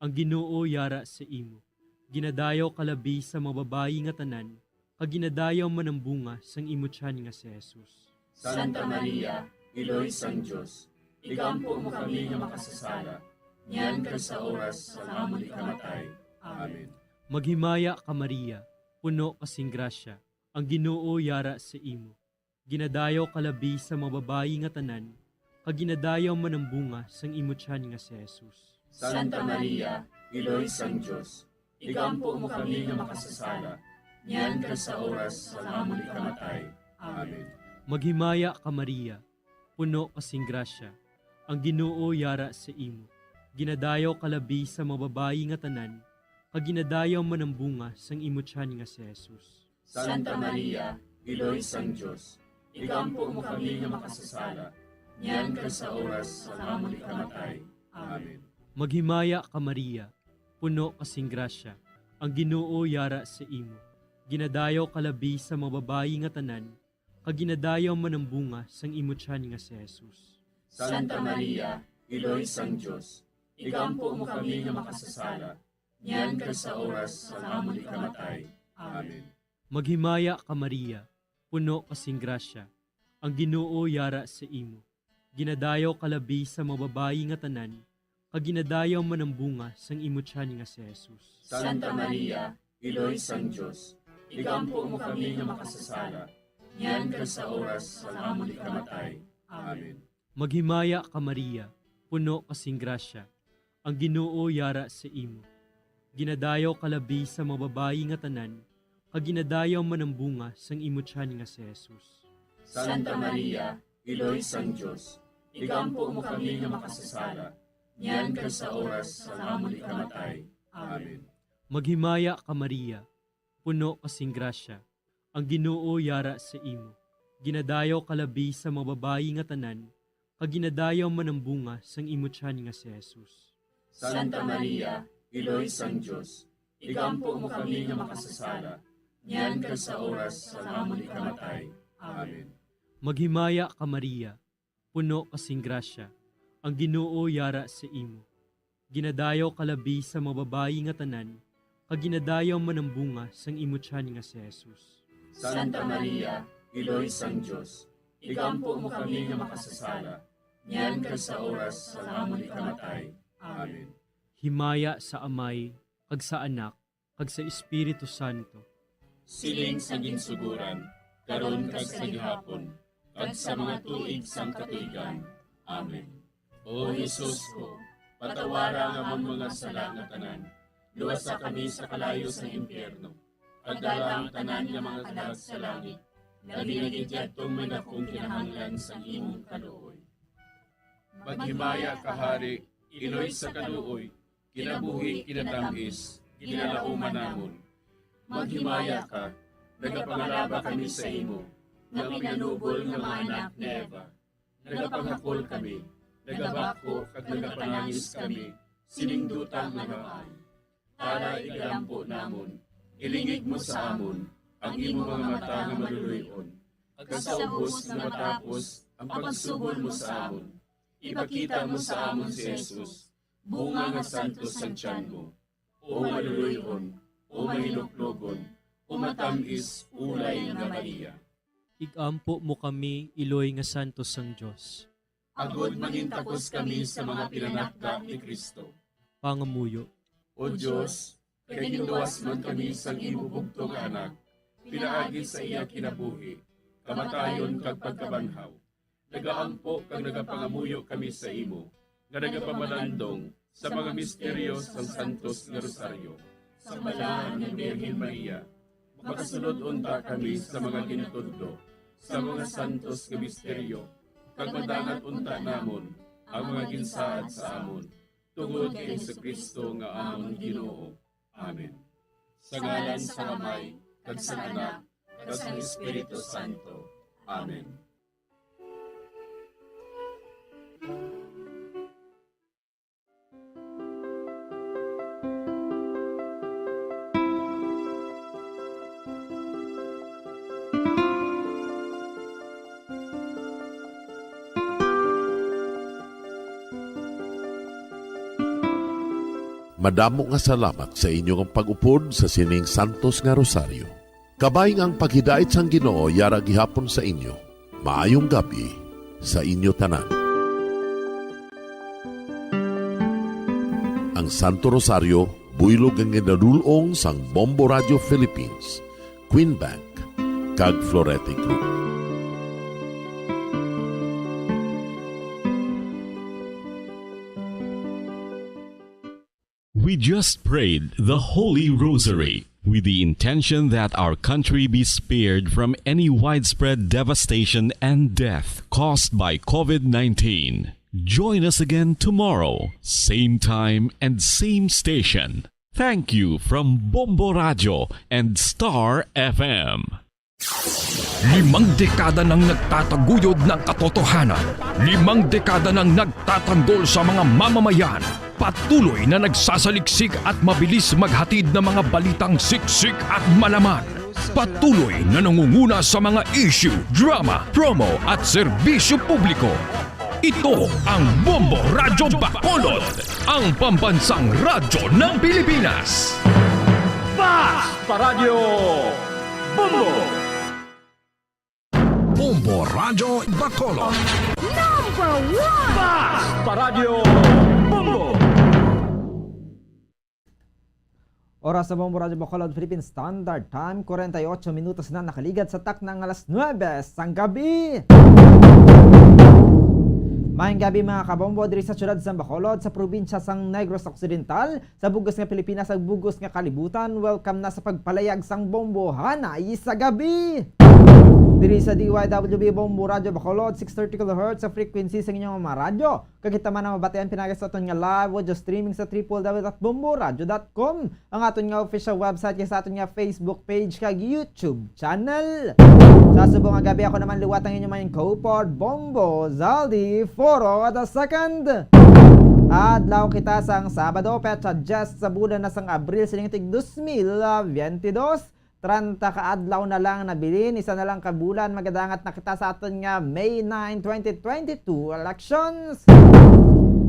Ang Ginoo yara sa imo. Ginadayaw ka labi sa mga babayi nga tanan, kag ginadayaw man ang bunga sang imo tiyan nga si Jesus. Santa Maria, Iloy sang Dios, igampo mo kami nga makasasala, niyan kag sa oras sang amon ikamatay. Amen. Maghimaya ka, Maria, puno ka sing grasya. Ang Ginoo yara sa imo. Ginadayaw ka labi sa mga babayi nga tanan, kag ginadayaw man ang bunga sang imo tiyan nga si Jesus. Santa Maria, Iloy sang Dios, igampo mo kami nga makasasala, niyan kag sa oras sang amon ikamatay. Amen. Maghimaya ka, Maria, puno ka sing grasya. Ang Ginoo yara sa imo. Ginadayaw ka labi sa mga babayi nga tanan, kag ginadayaw man ang bunga sang imo tiyan nga si Jesus. Santa Maria, Iloy sang Dios, igampo mo kami nga makasasala, niyan kag sa oras sang amon ikamatay. Amen. Maghimaya ka, Maria, puno ka sing grasya. Ang Ginoo yara sa imo. Ginadayaw ka labi sa mga babayi nga tanan, kag ginadayaw man ang bunga sang imo tiyan nga si Jesus. Santa Maria, Iloy sang Dios, igampo mo kami nga makasasala, niyan kag sa oras sang amon ikamatay. Amen. Maghimaya ka, Maria, puno ka sing grasya. Ang Ginoo yara sa imo. Ginadayaw ka labi sa mga babayi nga tanan, kag ginadayaw man ang bunga sang imo tiyan nga si Jesus. Santa Maria, Iloy sang Dios, igampo mo kami nga makasasala, niyan kag sa oras sang amon ikamatay. Amen. Maghimaya ka, Maria, puno ka sing grasya. Ang Ginoo yara sa imo. Ginadayaw ka labi sa mga babayi nga tanan, kag ginadayaw man ang bunga sang imo tiyan nga si Jesus. Santa Maria, Iloy sang Dios, igampo mo kami nga makasasala, niyan kag sa oras sang amon ikamatay. Amen. Maghimaya ka, Maria, puno ka sing grasya. Ang Ginoo yara sa imo. Ginadayaw ka labi sa mga babayi nga tanan, kag ginadayaw man ang bunga sang imo tiyan nga si Jesus. Santa Maria, Iloy sang Dios, igampo mo kami nga makasasala, niyan kag sa oras sang amon ikamatay. Amen. Maghimaya ka, Maria, puno ka sing grasya, ang Ginoo yara sa imo. Ginadayaw ka labi sa mga babayi nga tanan, kag ginadayaw man ang bunga sang imo tiyan nga si Jesus. Santa Maria, Iloy sang Dios, igampo mo kami nga makasasala, niyan kag sa oras sang amon ikamatay. Amen. Himaya sa Amay, kag sa Anak, kag sa Espiritu Santo. Siling sa ginsugoran, karon kag sa gihapon, kag sa mga tuig sang katuigan. Amen. O Jesus ko, patawara ang amon mga sala nga tanan, luwasa kami sa kalayo sang impyerno, kag dala ang tanan nga mga kalag sa langit, labi na gid yadtong may dakong kinahanglan sang imong kaluoy. Maghimaya ka, Hari, Iloy sa kaluoy, kinabuhi, kinatamis, ginalauman namon. Maghimaya ka, nagapangalaba kami sa imo, nga pinanubol nga mga anak ni Eva. Nagapangakol kami, nagabako kag nagapanangis kami, sining duta nga namaan. Tara, igalampo namon, ilingig mo sa amon ang imo mga mata nga maluluy-on, kag sa ubos nga matapos ang pagsugol mo sa amon, ipakita mo sa amon si Jesus, bunga nga santos sang tiyan mo. O maluluy-on, o mahinuklogon, o matamis, ulay nga Maria. Igampo mo kami, iloy nga santos sang Dios. Agod mangintakos kami sa mga pinanakda ni Cristo. Pangamuyo. O Dios, kay ginluwas man kami sang imo bugtong nga Anak, pinaagi sa iya kinabuhi, kamatayon kag pagkabanhaw, nagaampo kag nagapangamuyo kami sa imo, nga nagapamalandong sa mga misteryo sang Santos nga Rosaryo. Sa Balaan nga Birhen Maria, makasulod unta kami sa mga ginatudlo sa mga santos nga misteryo, kag madangat unta namon ang mga ginsaad sa amon, tungod kay Jesu-Cristo nga amon Ginoo. Amen. Sa ngalan sang Amay, kag sang Anak, kag sang Espiritu Santo. Amen. Madamo nga salamat sa inyo nga pag-upod sa sining santos nga rosaryo. Kabay nga ang paghidait sang Ginoo yara gihapon sa inyo. Maayong gab-i sa inyo tanan. Ang Santo Rosario, buylog nga ginadul-ong sang Bombo Radio Philippines, Queen Bank, kag Florete Group. We just prayed the Holy Rosary with the intention that our country be spared from any widespread devastation and death caused by COVID nineteen. Join us again tomorrow, same time and same station. Thank you from Bombo Radio and Star F M. Limang dekada nang nagtataguyod ng katotohanan. Limang dekada nang nagtatanggol sa mga mamamayan. Patuloy na nagsasaliksik at mabilis maghatid ng mga balitang siksik at malaman. Patuloy na nangunguna sa mga issue, drama, promo at serbisyo publiko. Ito ang Bombo Radyo Bacolod, ang pambansang radyo ng Pilipinas. Fast Paradyo Bombo! Bombo Radyo Bacolod. Number one! Fast Paradyo Bombo! Oras sa Bombo Radyo Bacolod, Philippine Standard Time, forty-eight minutos na nakaligad sa takna nga alas nuebe sang gabi. Maayong gabi, mga kabombo, diri sa siyudad sang Bacolod, sa probinsya sang Negros Occidental, sa bug-os nga Pilipinas, sa bug-os nga kalibutan. Welcome na sa pagpalayag sang Bombo Hanay sa gabi. Diri sa D Y W B Bombo Radyo Bacolod, six thirty kilohertz sa frequency sa inyong mga radyo. Kag kita man ang mabatian pinaagi sa aton nga live audio streaming sa triple W dot bombo radyo dot com, ang aton nga official website, kag sa aton nga Facebook page kag YouTube channel. Sa subong nga gabi, ako naman liwat ang inyong main co-pod, Bombo Zaldi Foro the second. Adlaw kita sang Sabado, petsa diyes sa bulan na sang Abril, sining tig dos mil veintidós. Treinta ka adlaw na lang nabilin, isa na lang ka bulan, magadangat na kita sa aton nga May nine, twenty twenty-two elections.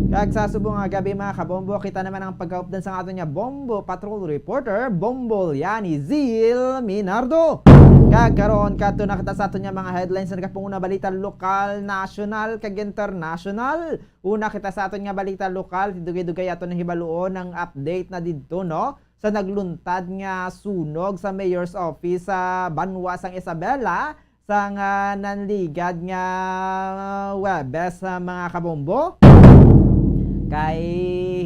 Kag sa subong nga gabi, mga kabombo, kita naman ang pagkaupdan sa aton nga Bombo Patrol Reporter, Bombo Liani Zil Minardo. Kag karon, kadto na kita sa aton nga mga headlines nga nagapanguna balita lokal, nasyonal, kag internasyonal. Una kita sa aton nga balita lokal, dugay-dugay aton nahibaluon ang update na didto, no? Sa nagluntad nga sunog sa mayor's office sa banwa sang Isabela, sang, ah, nanligad nga Huwebes, ah, mga kabombo. Kay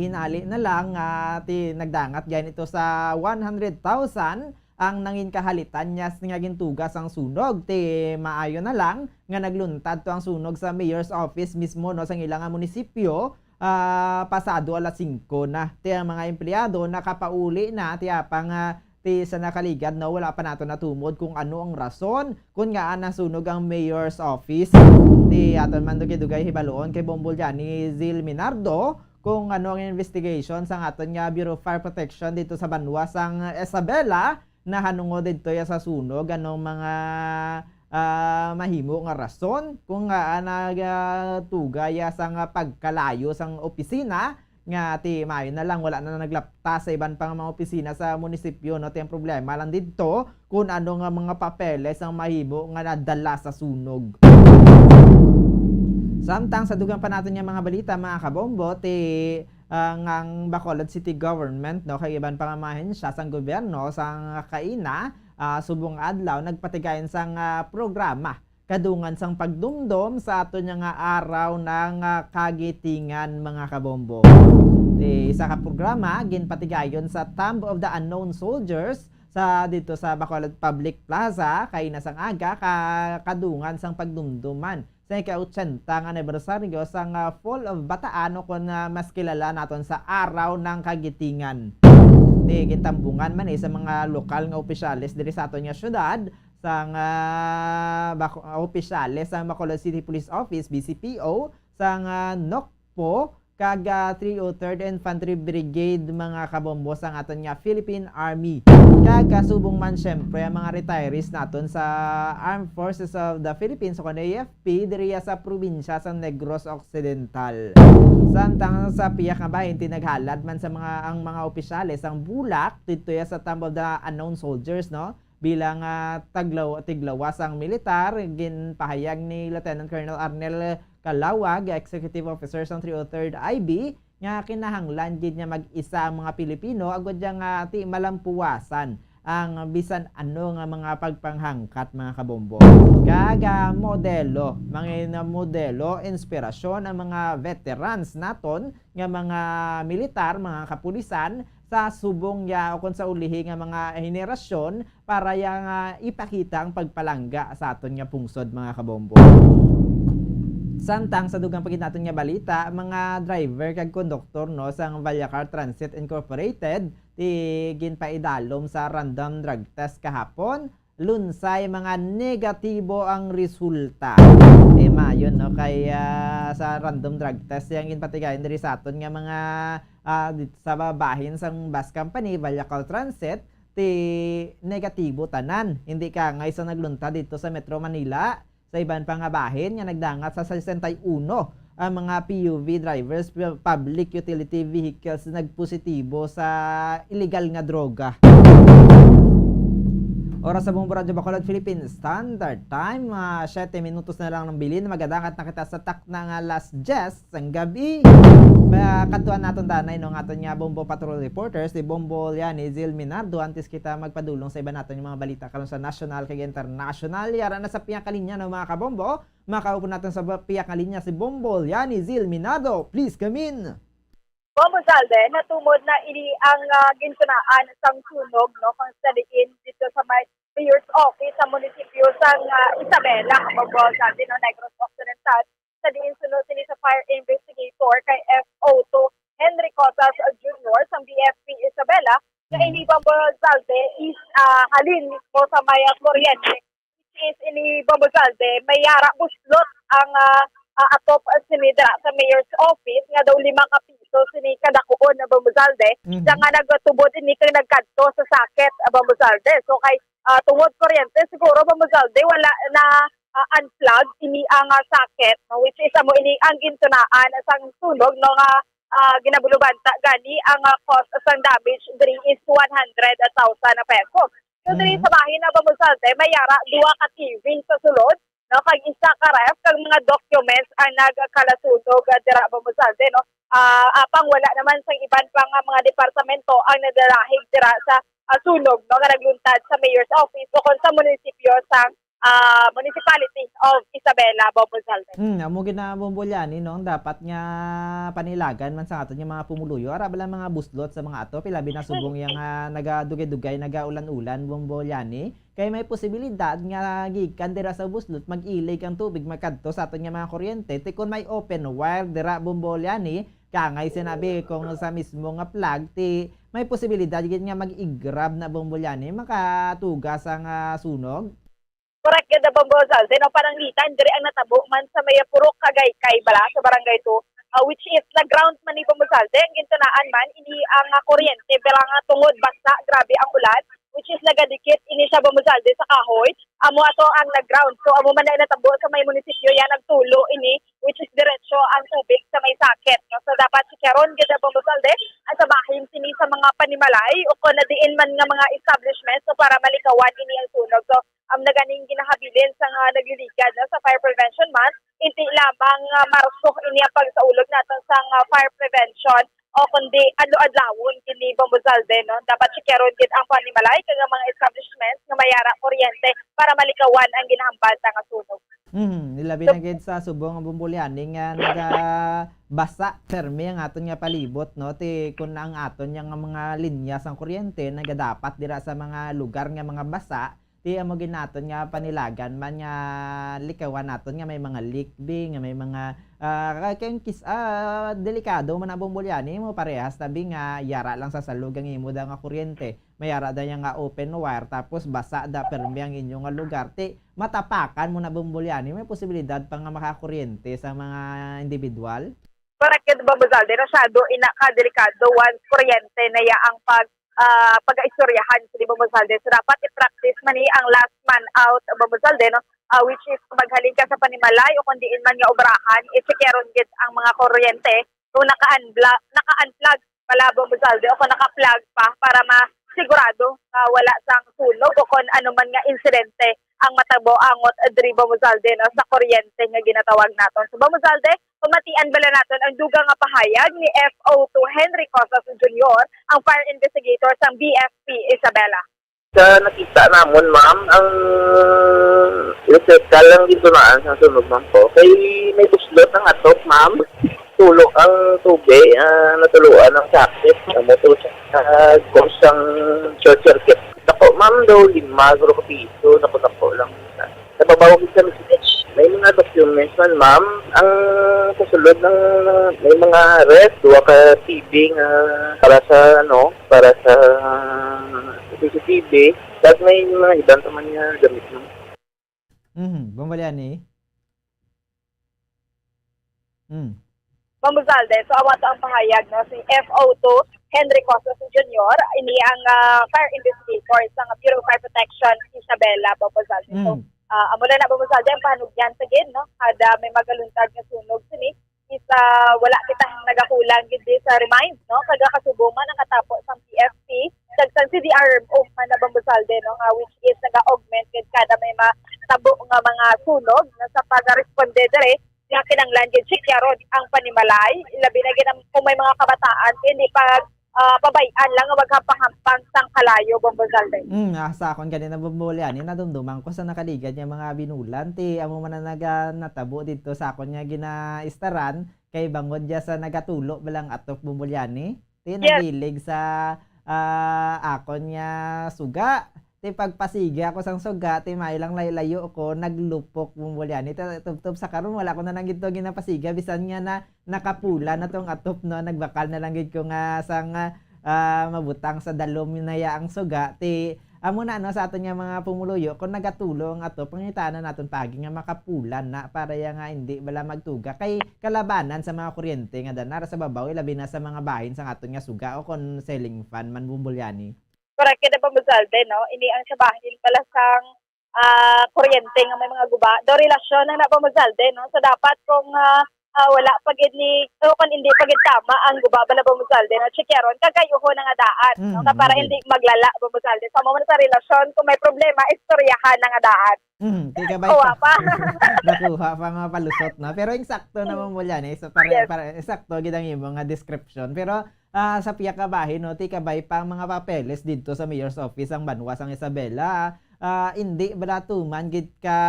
hinali na lang, ah, ti-, nagdangat gani ito sa one hundred thousand ang nangin kahalitan niya s-, nga gintuga sang sunog. Ti maayo na lang nga nagluntad to ang sunog sa mayor's office mismo, no, sang ila nga munisipyo, ah, pasado alas singko na. Ti ang mga empleyado nakapauli na, ti apang, ah, ti sa nakaligad, no, wala pa nato natumod kung ano ang rason kung ngaa nasunog ang mayor's office. Ti aton man dugay-dugay hibaluon kay Bombo Liani Zil Minardo kung ano ang investigation sang aton nga Bureau of Fire Protection dito sa banwa sang Isabela, nahanungod didto ya sa sunog, anong mga, ah, mahimo nga rason kung ngaa nagatuga ya sang pagkalayo sang opisina, nga ti maayo na lang wala na naglapta sa iban pa nga mga opisina sa munisipyo, no? Ti ang problema lang didto kung ano nga mga papeles ang mahimo nga nadala sa sunog. Samtang sa dugang pa naton nga mga balita, mga kabombo, ti ah, ngang Bacolod City Government, no, kag iban pa nga mga ahensya sang gobyerno sang kaina, ah, subong adlaw nagpatigayon sang, ah, programa kadungan sang pagdumdom sa aton nga araw nga kagitingan, mga kabombo. Ti isa ka programa ginpatigayon sa Tomb of the Unknown Soldiers sa dito sa Bacolod Public Plaza kay nasang aga ka kadungan sang pagdumduman sa ika-ochenta nga anibersaryo sang, ah, Fall of Bataan o kon, ah, mas kilala naton sa Araw ng Kagitingan. Ti gintambungan man ni sa mga lokal nga opisyales diri sa aton nga syudad sang, ah, bako-, opisyales sang Bacolod City Police Office, B C P O, sang, ah, NOCPO, kag, ah, three oh third Infantry Brigade, mga kabombo, sang aton nga Philippine Army. Kag kasubong man, syempre, ang mga retirees naton sa Armed Forces of the Philippines, o kon A F P, diriya sa probinsya sa Negros Occidental. Samtang sa pihak nga bahin, ti naghalad man sa mga, ang mga opisyales ang bulak didto ya sa Tomb of the Unknown Soldiers, no? Bilang, ah, taglaw-, tiglawas ang militar, ginpahayag ni Lieutenant Colonel Arnel Calawag, Executive Officer sang three oh third I B, nga kinahanglan gid nga mag-isa ang mga Pilipino agud ya nga ti malampuwasan ang bisan ano nga mga pagpanghangkat, mga kabombo. Kag, ah, modelo, mga modelo, inspirasyon ang mga veterans naton nga mga militar, mga kapulisan, sa subong ya o kon sa ulihi nga mga henerasyon para ya nga ipakita ang pagpalangga sa aton nga pungsod, mga kabombo. Samtang sa dugang pa gid naton nga balita, mga driver kag konduktor, no, sang Vallecar Transit Incorporated, ti ginpaidalom sa random drug test kahapon, lunsay mga negatibo ang resulta. Ti maayo, no, kay, ah, sa random drug test yang ginpatigayon diri sa aton nga mga, ah, dit-, sa bahin sang bus company, Vallecar Transit, ti negatibo tanan. Hindi kangay sa naglunta dito sa Metro Manila, sa iban pa nga bahin nga nagdangat sa sesenta y uno ang mga P U V drivers, pu-, public utility vehicles, nagpositibo sa illegal nga droga. Oras sa Bombo Radyo Bacolod, Philippine Standard Time, ah, siyete minutos na lang ang bilin. Magadangat na kita sa takna nga alas diyes sang gabi. Kadtuan naton danay, no, ang aton nga Bombo Patrol reporter, si Bombo Liani Zil Minardo, antes kita magpadulong sa iban naton nga mga balita karon sa national kag international. Yara na sa pihakalinya, no, mga kabombo. Makaupo naton sa ba-, pihakalinya si Bombo Liani Zil Minardo. Please come in. Bombo Zalde, natumod na ini ang, ah, gintunaan sang sunog, no, kung sa diin dito sa may mayor's office sa munisipyo sang, ah, Isabela, Bombo Zalde, no, Negros Occidental, sa diin suno sini sa fire investigator kay F O two Henry Cosas Junior sang B F P Isabela, nga ini, Bombo Zalde, is, ah, halin mismo sa may, ah, kuryente, which is ini, Bombo Zalde, may yara buslot ang, ah, ah, atop sini dira sa mayor's office nga daw lima ka piso sini kadakuon na, Bombo Zalde, Mhm. siya nga nagtubod ini kay nagkadto sa socket, ah, Bombo Zalde. So kay, ah, tungod kuryente, siguro, Bombo Zalde, wala na, ah, unplug ini ang, ah, socket, no, which is amo ini ang gintunaan sang sunog, no, nga, ah, ginabulubanta gani ang, ah, cost sang damage diri is one hundred thousand pesos. So diri Mhm. sa bahin na, Bombo Zalde, may yara duha ka T V sa sulod, no, kag isa ka ref, kag mga documents ang nagkalasunog, ah, dira, Bombo Zalde, no. Ah, apang wala naman sang iban pa nga mga departamento ang nadalahig dira sa, ah, sunog, no, nga nagluntad sa mayor's office o kon sa munisipyo sa, ah, Municipality of Isabela, Bombo Zalde. Hmm, amo gid na, Bombo Liani, no, ang dapat nga panilagan man sa aton nga mga pumuluyo, ara bala mga buslot sa mga atop, ilabi na subong yang, ah, nagadugay-dugay, nagaulan-ulan, Bombo Liani. Kay may posibilidad nga gikan dira sa buslot, mag-ilig ang tubig magkadto sa aton nga mga kuryente. Ti kon may open wire dira, Bombo Liani, kangay sinabi kung sa mismo nga plug, ti may posibilidad gid nga mag-igrab na, Bombo Liani, makatugas ang, ah, sunog. Correct gid, Bombo Zalde, no, pananglitan diri ang natabo man sa may Purok Kagaykay bala sa Barangay two, ah, which is nag-ground man ni, Bombo Zalde, ang gintunaan man ini ang, ah, kuryente, pero nga tungod basa, grabe ang ulan, which is nagadikit ini siya, Bombo Zalde, sa kahoy. Amo ato ang nag-ground. So, amo man na natabo sa may munisipyo, yan nagtulo ini, which is diretso ang tubig sa may socket, no? So, dapat sikyaron gid, Bombo Zalde, ang sa bahin sini sa mga panimalay o kon na diin man nga mga establishment, so, para malikawan ini ang sunog. So, ang naganing ginahabilin sa nga nagliligad, no, sa Fire Prevention Month, inti lamang, ah, Marso ini ang pagsaulog naton sa nga fire prevention o kundi adlaw-adlawon kini, Bombo Zalde, no? Dapat sikyaron gid ang panimalay kag ang mga establishments nga may yara kuryente para malikawan ang ginahambal ta nga sunog. Mhm, nilabi na gid sa subong nga Bombo Liani nga nagabasa permi ang aton nga palibot, no? Ti kun ang aton nga mga linya sang kuryente nagadapat dira sa mga lugar nga mga basa, ti amo gid naton nga panilagan man nga likawan naton nga may mga leak bi, nga may mga, ah, kay kis-, ah, delikado man ang Bombo Liani mo parehas tabi nga yara lang sa salog ang imo da nga kuryente. May ara da niya nga open wire, tapos basa da permi ang inyo nga lugar. Ti, matapakan mo na Bombo Liani, may posibilidad pa nga makakuryente sa mga individual? Correct ka, Bombo Zalde, masyado ina ka delikado once kuryente na ya ang pag, ah, pag-istoryahan, si Bombo Zalde. So, dapat i-practice man ni ang last man out, Bombo Zalde, no? Ah, which is, maghalin ka sa panimalay o kung diin man nga obrahan, i-checkeron gid ang mga kuryente kung naka-unbla-, naka-unplug pala, Bombo Zalde, o kung naka-plug pa para masigurado nga wala sang sunog o kung ano man nga insidente ang matabo angot diri, Bombo Zalde, no, sa kuryente nga ginatawag naton. So, Bombo Zalde, pamatian bala naton ang dugang nga pahayag ni F O two Henry Cosas Junior, ang fire investigator sang B F P Isabela. Sa nakita namon, ma'am, ang electrical ang gintunaan sang sunog, ma'am, po. Kay may buslot ang atop, ma'am. Tulo ang tubig, ah, natuloan ang socket. Amo to siya, ah, cause ang short circuit. Dako, ma'am, daw lima, siguro ka piso, dako-dako lang. Nababaw gid sa message. May mga documents man, ma'am. Ang kasulod ng may mga ref, duha ka T V nga para sa, ano, para sa C C T V. Tapos may mga iban pa man nga gamit, ma'am. Mhm, Bombo Liani. Mm. Ma'am Buzalde, so awa to ang pahayag, no, si F O two Henry Cosas Junior, ini ang, ah, fire investigator sa Bureau of Fire Protection, Isabela, Ma'am Buzalde. So, Mm. ah, amo na na, Ma'am Buzalde, ang pahanugyan sa gid, no, kada may magaluntad nga sunog sini, is, ah, wala kita nagakulang gid di sa remind, no, kag kasubong man ang katapo sang P F P, kag sang C D R M O man na, Ma'am Buzalde, no, nga which is naga-augment gid kada may matabo nga mga sunog, no, sa pagresponde diri, nga kinahanglan gid sikyaron ang panimalay, labi na gid ang, kung may mga kabataan, hindi pag, ah, pabay-an lang nga maghampang-hampang sang kalayo, Ma'am Buzalde. Mm, ah, sa akon gani na, Ma'am Buzalde, ani, nadumduman ko sa nakaligad nga mga binulan, ti amo man ang naga-, natabo didto sa akon nga ginaistaran, kay bangod dya sa nagatulo ba lang atop, Ma'am Buzalde, ani? Ti Yes. nagilig sa, ah, akon nga suga. Ti pagpasiga ako sang suga, ti may lang layo-layo ko, naglupok, Ma'am Buzalde. Ti tubtob sa karon, wala ko na lang gid to ginapasiga, bisan nga na, nakapula na tong atop, no? Nagbakal na lang gid ko nga sang, ah, mabutang sa dalom na ya ang suga. Ti, amo na, no, sa aton nga mga pumuluyo, kung nagatulo ang atop, pangitaan na naton pagi nga makapula na para ya nga hindi bala magtuga. Kay kalabanan sa mga kuryente nga danara sa babaw, ilabi na sa mga bahin sang aton nga suga o kon ceiling fan man, Ma'am Buzalde. Correct ka na, Ma'am Buzalde, no? Ini ang sa bahin pala sang, ah, kuryente nga may mga guba. Do relasyon na na, Ma'am Buzalde, no? So, dapat kung, ah, ah, wala pa gid ni, o kung hindi pa gid tama ang guba bala, Ma'am Buzalde, no? Checkeron, kag ayuhon na nga daan, no? Mm, Nga para okay. hindi maglala, Ma'am Buzalde. Sa mga sa relasyon, kung may problema, istoryahan na nga daan. Mm, ti kabay Kuha pa. pa. Nakuha pa nga palusot, no? Pero eksakto na, Mm. Ma'am Buzalde, eh. So, para, Yes. para, eksakto gid ang imo nga description. Pero, ah, sa pihak ka bahin, no, ti kabay pa ang mga papeles didto sa mayor's office ang banwa sang Isabela. Ah, hindi bala tuman gid ka,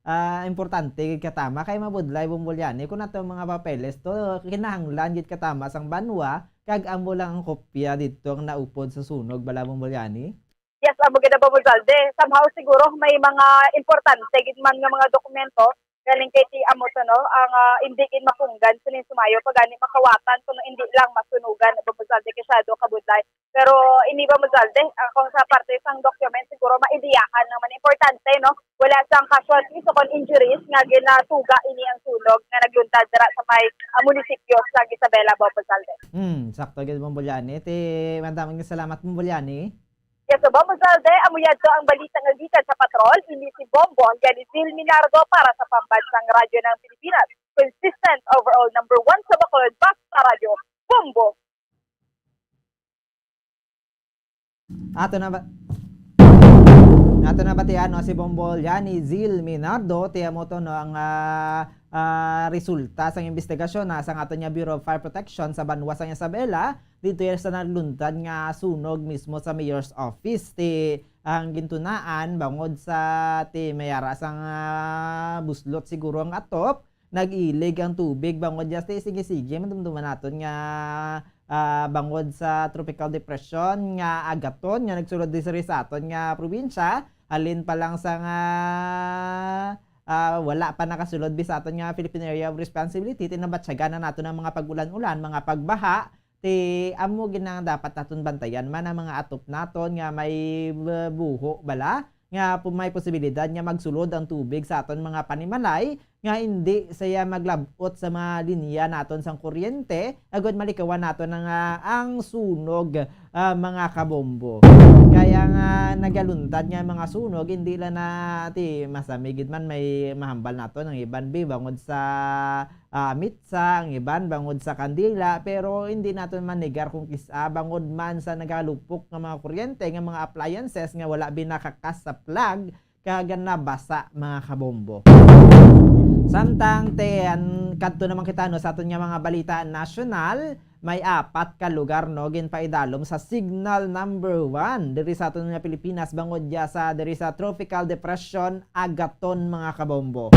ah, importante gid ka tama kay mabudlay, Ma'am Buzalde. Kung ato mga papeles to, kinahanglan gid ka tama sang banwa, kag amo lang ang kopya didto ang naupod sa sunog bala, Ma'am Buzalde. Yes, amo gid, Ma'am Buzalde. Somehow siguro may mga importante gid man nga mga dokumento galing kay ti amo to, no, ang, ah, hindi gid mapunggan sining sumayo, pag gani makawatan kuno hindi lang masunugan, Ma'am Buzalde, kay masyado kabudlay. Pero ini, Ma'am Buzalde, ah, kung sa parte sang document, siguro maidiyahan naman importante, no, wala sang casualties o kon injuries nga ginatuga ini ang sunog nga nagluntad dira sa may, ah, munisipyo sa Isabela, Ma'am Buzalde. Hmm, sakto gid, Ma'am Buzalde. Ti, madaming salamat, Ma'am Buzalde. Yes, so, Bombo Zalde, amo yadto ang balita nga gikan sa patrol. Ini si Bombo, yan ni Phil Minardo para sa Pambansang Radyo ng Pilipinas. Consistent overall number one sa Bacolod, basta radyo, Bombo. Ato na ba? Nato na batian, no, si Bombo Liani Zil Minardo, ti amo to, no, ang, ah, ah, resulta sang investigasyon na sang aton nga Bureau of Fire Protection sa banwa sang Isabela, dito sa nagluntad nga sunog mismo sa mayor's office. Ti ang gintunaan bangod sa ti may ara sang, ah, buslot siguro ang atop, nag-ilig ang tubig bangod just ti sige-sige, madumduman naton nga, ah, bangod sa tropical depression nga Agaton nga nagsulod diri sa aton nga probinsya, halin pa lang sa nga, ah, wala pa nakasulod bi sa aton nga Philippine Area of Responsibility, tinabatyagan na nato ng mga pag-ulan-ulan, mga pagbaha, ti amo gid ang dapat naton bantayan man ang mga atop naton nga may, uh, buho bala, nga pu-, may posibilidad nga magsulod ang tubig sa aton mga panimalay, nga hindi siya maglabot sa mga linya naton sang kuryente, agud malikawan naton ang, ah, ang sunog, ah, mga kabombo. Kaya nga nagaluntad nga mga sunog, hindi lang na ti masamigid man may mahambal naton ang iban bi bangod sa, ah, mitsa, ang iban bangod sa kandila, pero hindi naton manigar kung kis-, ah, bangod man sa nagalupok nga mga kuryente nga mga appliances nga wala binakakas sa plug, kag nabasa, mga kabombo. Samtang ti an-, kadto naman kita, no, sa aton nga mga balita nasyonal, may apat ka lugar, no, ginpaidalom sa signal number one diri sa aton nga Pilipinas, bangod ya sa diri sa Tropical Depression Agaton, mga kabombo.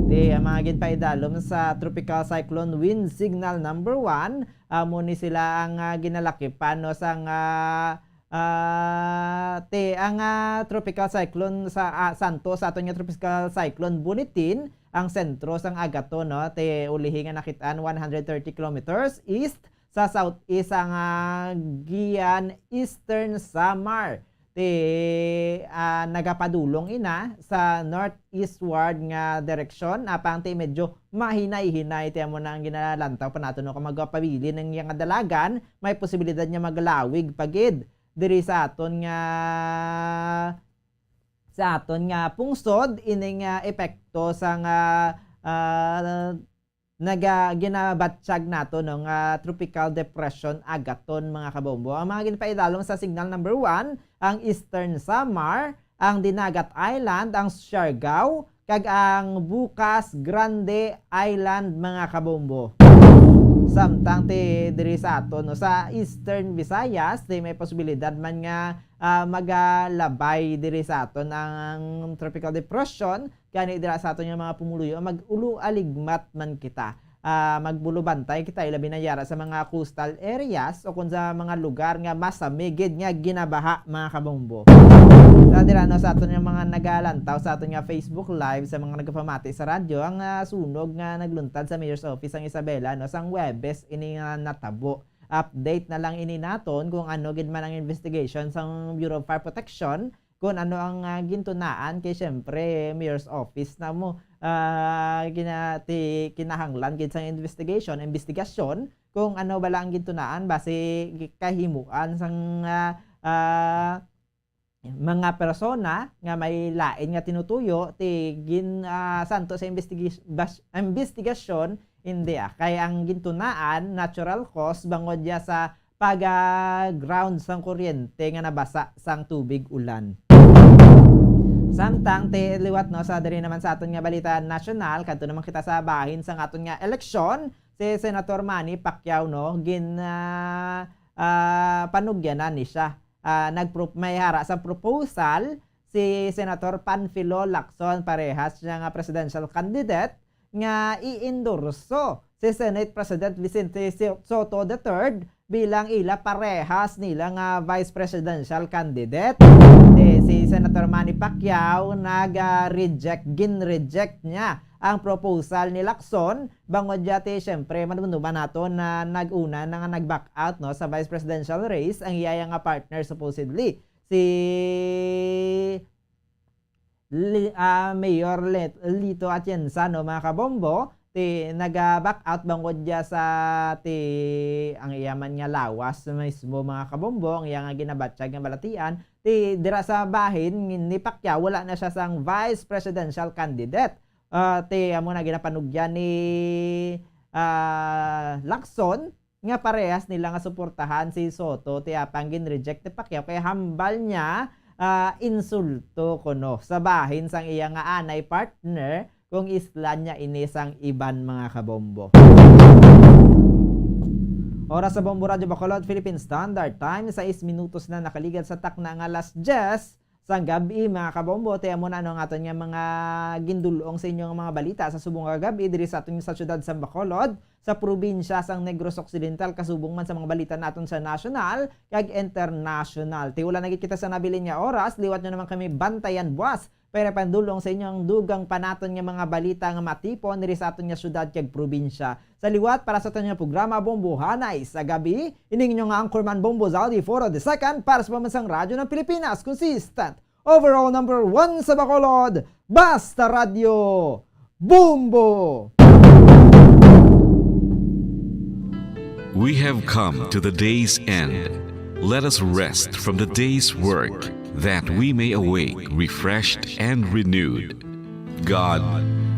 Ti ang mga ginpaidalom sa Tropical Cyclone Wind Signal number one, amo ni sila ang, ah, ginalakipan, no, sang, ah, Ah, ti, ang, ah, tropical cyclone sa, ah, Santo, sa aton nga tropical cyclone Bunitin, ang sentro sang Agaton, no, ti ulihi nga nakit-an one hundred thirty kilometers east sa southeast sang, ah, Guian, Eastern Samar. Ti, ah, nagapadulong ina sa northeastward nga direksyon, apang ti medyo mahinay-hinay, ti amo na ang ginalantaw pa nato, no, kung magapabilin ang iyang dalagan, may posibilidad nga maglawig pa gid diri sa aton nga, sa aton nga pungsod, ining, ah, epekto sang, ah, ah, naga-, ginabatyag nato, no, nga Tropical Depression Agaton, mga kabombo. Ang mga ginpaidalom sa signal number one, ang Eastern Samar, ang Dinagat Island, ang Siargao, kag ang Bucas Grande Island, mga kabombo. Samtang ti diri sa aton, no, sa Eastern Visayas, ti may posibilidad man nga, ah, magalabay diri sa aton ang tropical depression, gani dira sa aton nga mga pumuluyo, mag-ulo aligmat man kita. Ah, magbulubantay kita, ilabi na yara sa mga coastal areas o kung sa mga lugar nga masamigid nga ginabaha, mga kabombo. Sa dira, no, sa aton nga mga nagalantaw sa aton nga Facebook Live, sa mga nagapamati sa radyo, ang, ah, sunog nga nagluntad sa Mayor's Office sang Isabela, no, sang Huwebes ini nga natabo. Update na lang ini naton kung ano gid man ang investigation sang Bureau of Fire Protection, kung ano ang, ah, gintunaan, kay siyempre, mayor's office na mo, ah, gina-, ti-, kinahanglan gid sang investigation, investigasyon, kung ano bala ang gintunaan, basi gi-, kahimuan sang, ah, ah, mga persona nga may lain nga tinutuyo, ti gin-, ah, santo sa investigis-, bas-, investigasyon, hindi, ah. Kay ang gintunaan, natural cause, bangod ya sa pag-ground sang kuryente nga nabasa sang tubig ulan. Samtang ti liwat, no, sa diri naman sa aton nga balita nasyonal, kadto naman kita sa bahin sang aton nga eleksyon, si Senator Manny Pacquiao, no, gin, ah, ah, panugyanan ni siya. Ah, nagpro-, may ara sa proposal si Senator Panfilo Lacson, parehas siya nga presidential candidate, nga i-endorso si Senate President Vicente Si-, Sotto the third bilang ila parehas nila nga vice presidential candidate. Di si Senator Manny Pacquiao nag, ah, reject, gin-reject niya ang proposal ni Lacson, bangod ya ti, siyempre, madumduman nato na nag-una na nga nag-back out, no, sa vice presidential race ang iya nga partner, supposedly si Li-, ah, Mayor Let-, Lito Atienza, no, mga kabombo, ti naga-back out bangod ya sa ti ang iya man nga lawas mismo, mga kabombo, ang iya nga ginabatyag nga balatian, ti dira sa bahin ni Pacquiao, wala na siya sang vice presidential candidate. Ah, ti amo na ginapanugyan ni, ah, Lacson, nga parehas nila nga suportahan si Sotto, ti apang gin-reject ni Pacquiao kay hambal niya ah, insulto kuno sa bahin sang iya nga anay partner kung isla niya ini sang iban, mga kabombo. Oras sa Bombo Radyo Bacolod, Philippine Standard Time, sais minutos na nakaligad sa takna nga alas diyes sang gab-i, mga kabombo. Ti amo na ano ang aton nga mga gindul-ong sa inyo nga mga balita sa subong nga gab-i diri sa aton sa siyudad sang Bacolod, sa probinsya sang Negros Occidental, kasubong man sa mga balita naton sa national kag international. Ti wala na gid kita sa nabilin nga oras, liwat nyo naman kami bantayan buwas para pandul-ong sa inyo ang dugang pa naton nga mga balita nga matipon diri sa aton nga syudad kag probinsya. Sa liwat, para sa aton nga programa, Bombohanay sa Gabi, ining inyo nga anchorman, Bombo Zaldi Foro the second, para sa Pambansang Radyo ng Pilipinas, consistent, overall number one sa Bacolod, Basta Radyo, Bombo! We have come to the day's end. Let us rest from the day's work, that we may awake refreshed and renewed. God,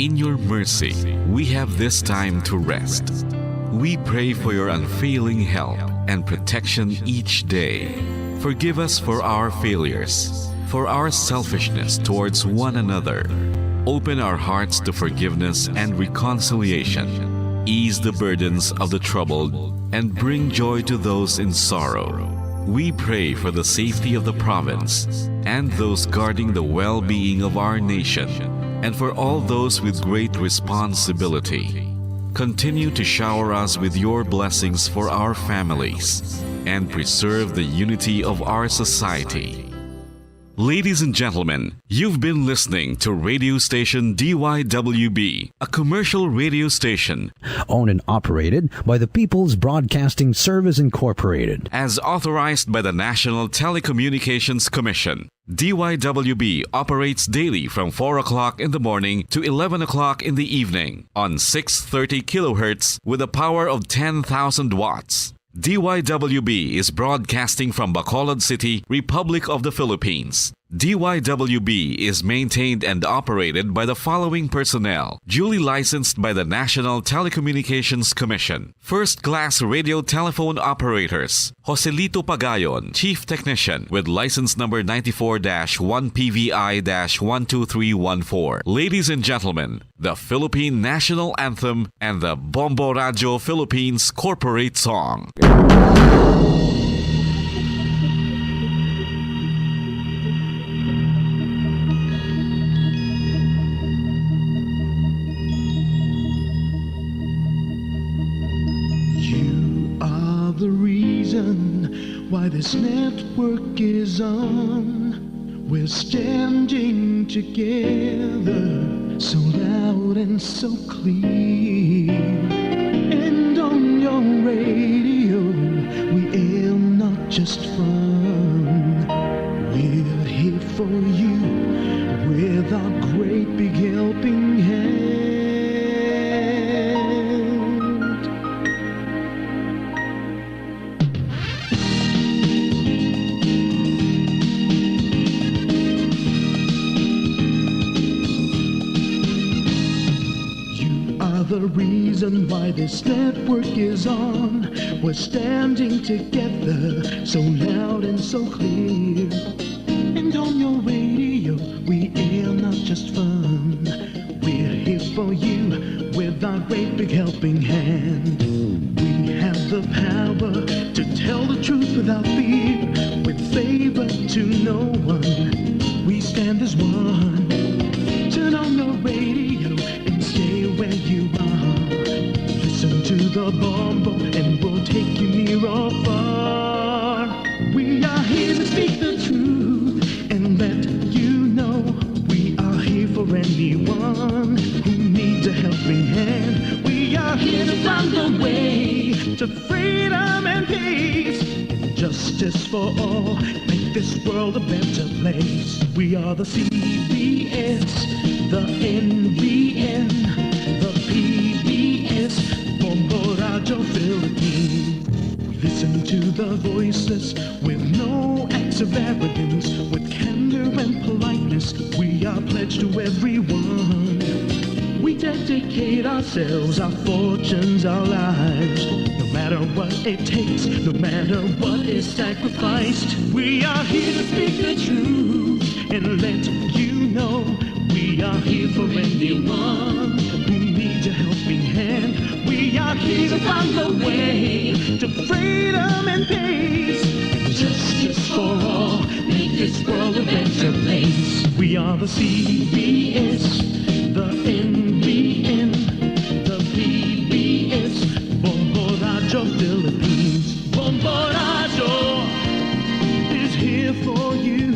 in your mercy, we have this time to rest. We pray for your unfailing help and protection each day. Forgive us for our failures, for our selfishness towards one another. Open our hearts to forgiveness and reconciliation. Ease the burdens of the troubled and bring joy to those in sorrow. We pray for the safety of the province and those guarding the well-being of our nation, and for all those with great responsibility. Continue to shower us with your blessings for our families and preserve the unity of our society. Ladies and gentlemen, you've been listening to radio station D Y W B, a commercial radio station owned and operated by the People's Broadcasting Service Incorporated, as authorized by the National Telecommunications Commission. D Y W B operates daily from four o'clock in the morning to eleven o'clock in the evening on six thirty kilohertz with a power of ten thousand watts. D Y W B is broadcasting from Bacolod City, Republic of the Philippines. D Y W B is maintained and operated by the following personnel, duly licensed by the National Telecommunications Commission. First class radio telephone operators, Joselito Pagayon, Chief Technician, with license number ninety-four dash one P V I dash one two three one four. Ladies and gentlemen, the Philippine National Anthem and the Bombo Radyo Philippines Corporate Song. You are the reason why this network is on. We're standing together, so loud and so clear. And on your radio, we aim not just fun. We're here for you with our great big helping hand. You are the reason why this network is on. We're standing together, so loud and so clear. And on your radio, we air not just fun. We're here for you with our great big helping hand. We have the power to tell the truth without fear, with favor to no one. We stand as one. Turn on your radio and stay where you are. Listen to the Bombo and we'll take you near or far. We are here to speak the truth and let you know we are here for anyone who needs a helping hand. We are here to find the way to freedom and peace and justice for all. Make this world a better place. We are the C B S, the N B N, the P B S, Bombo Radyo Philippines. We listen to the voices with no acts of arrogance, with candor and politeness. We are pledged to everyone. We dedicate ourselves, our fortunes, our lives. No matter matter what it takes, no matter what is sacrificed, we are here to speak the truth and let you know we are here for anyone who needs a helping hand. We are here to find the way to freedom and peace and justice for all. Make this world a better place. We are the C B S, the N B N, the P B S, Bombo Radyo Philippines. Bombo Radyo is here for you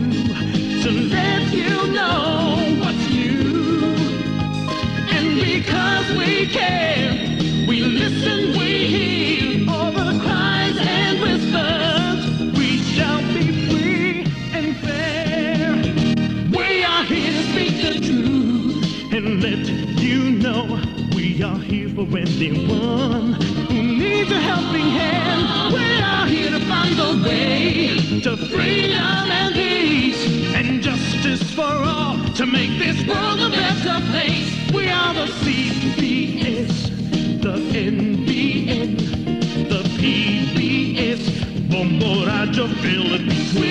to let you know what's new. And because we care, we listen, we hear all the cries and whispers. We shall be free and fair. We are here to speak the truth and let you know we are here for anyone who needs a helping hand. We are here to find the way to freedom and peace and justice for all to make this world a better place. We are the C B S, the N B N, the P B S, Bombo Radyo Philippines. We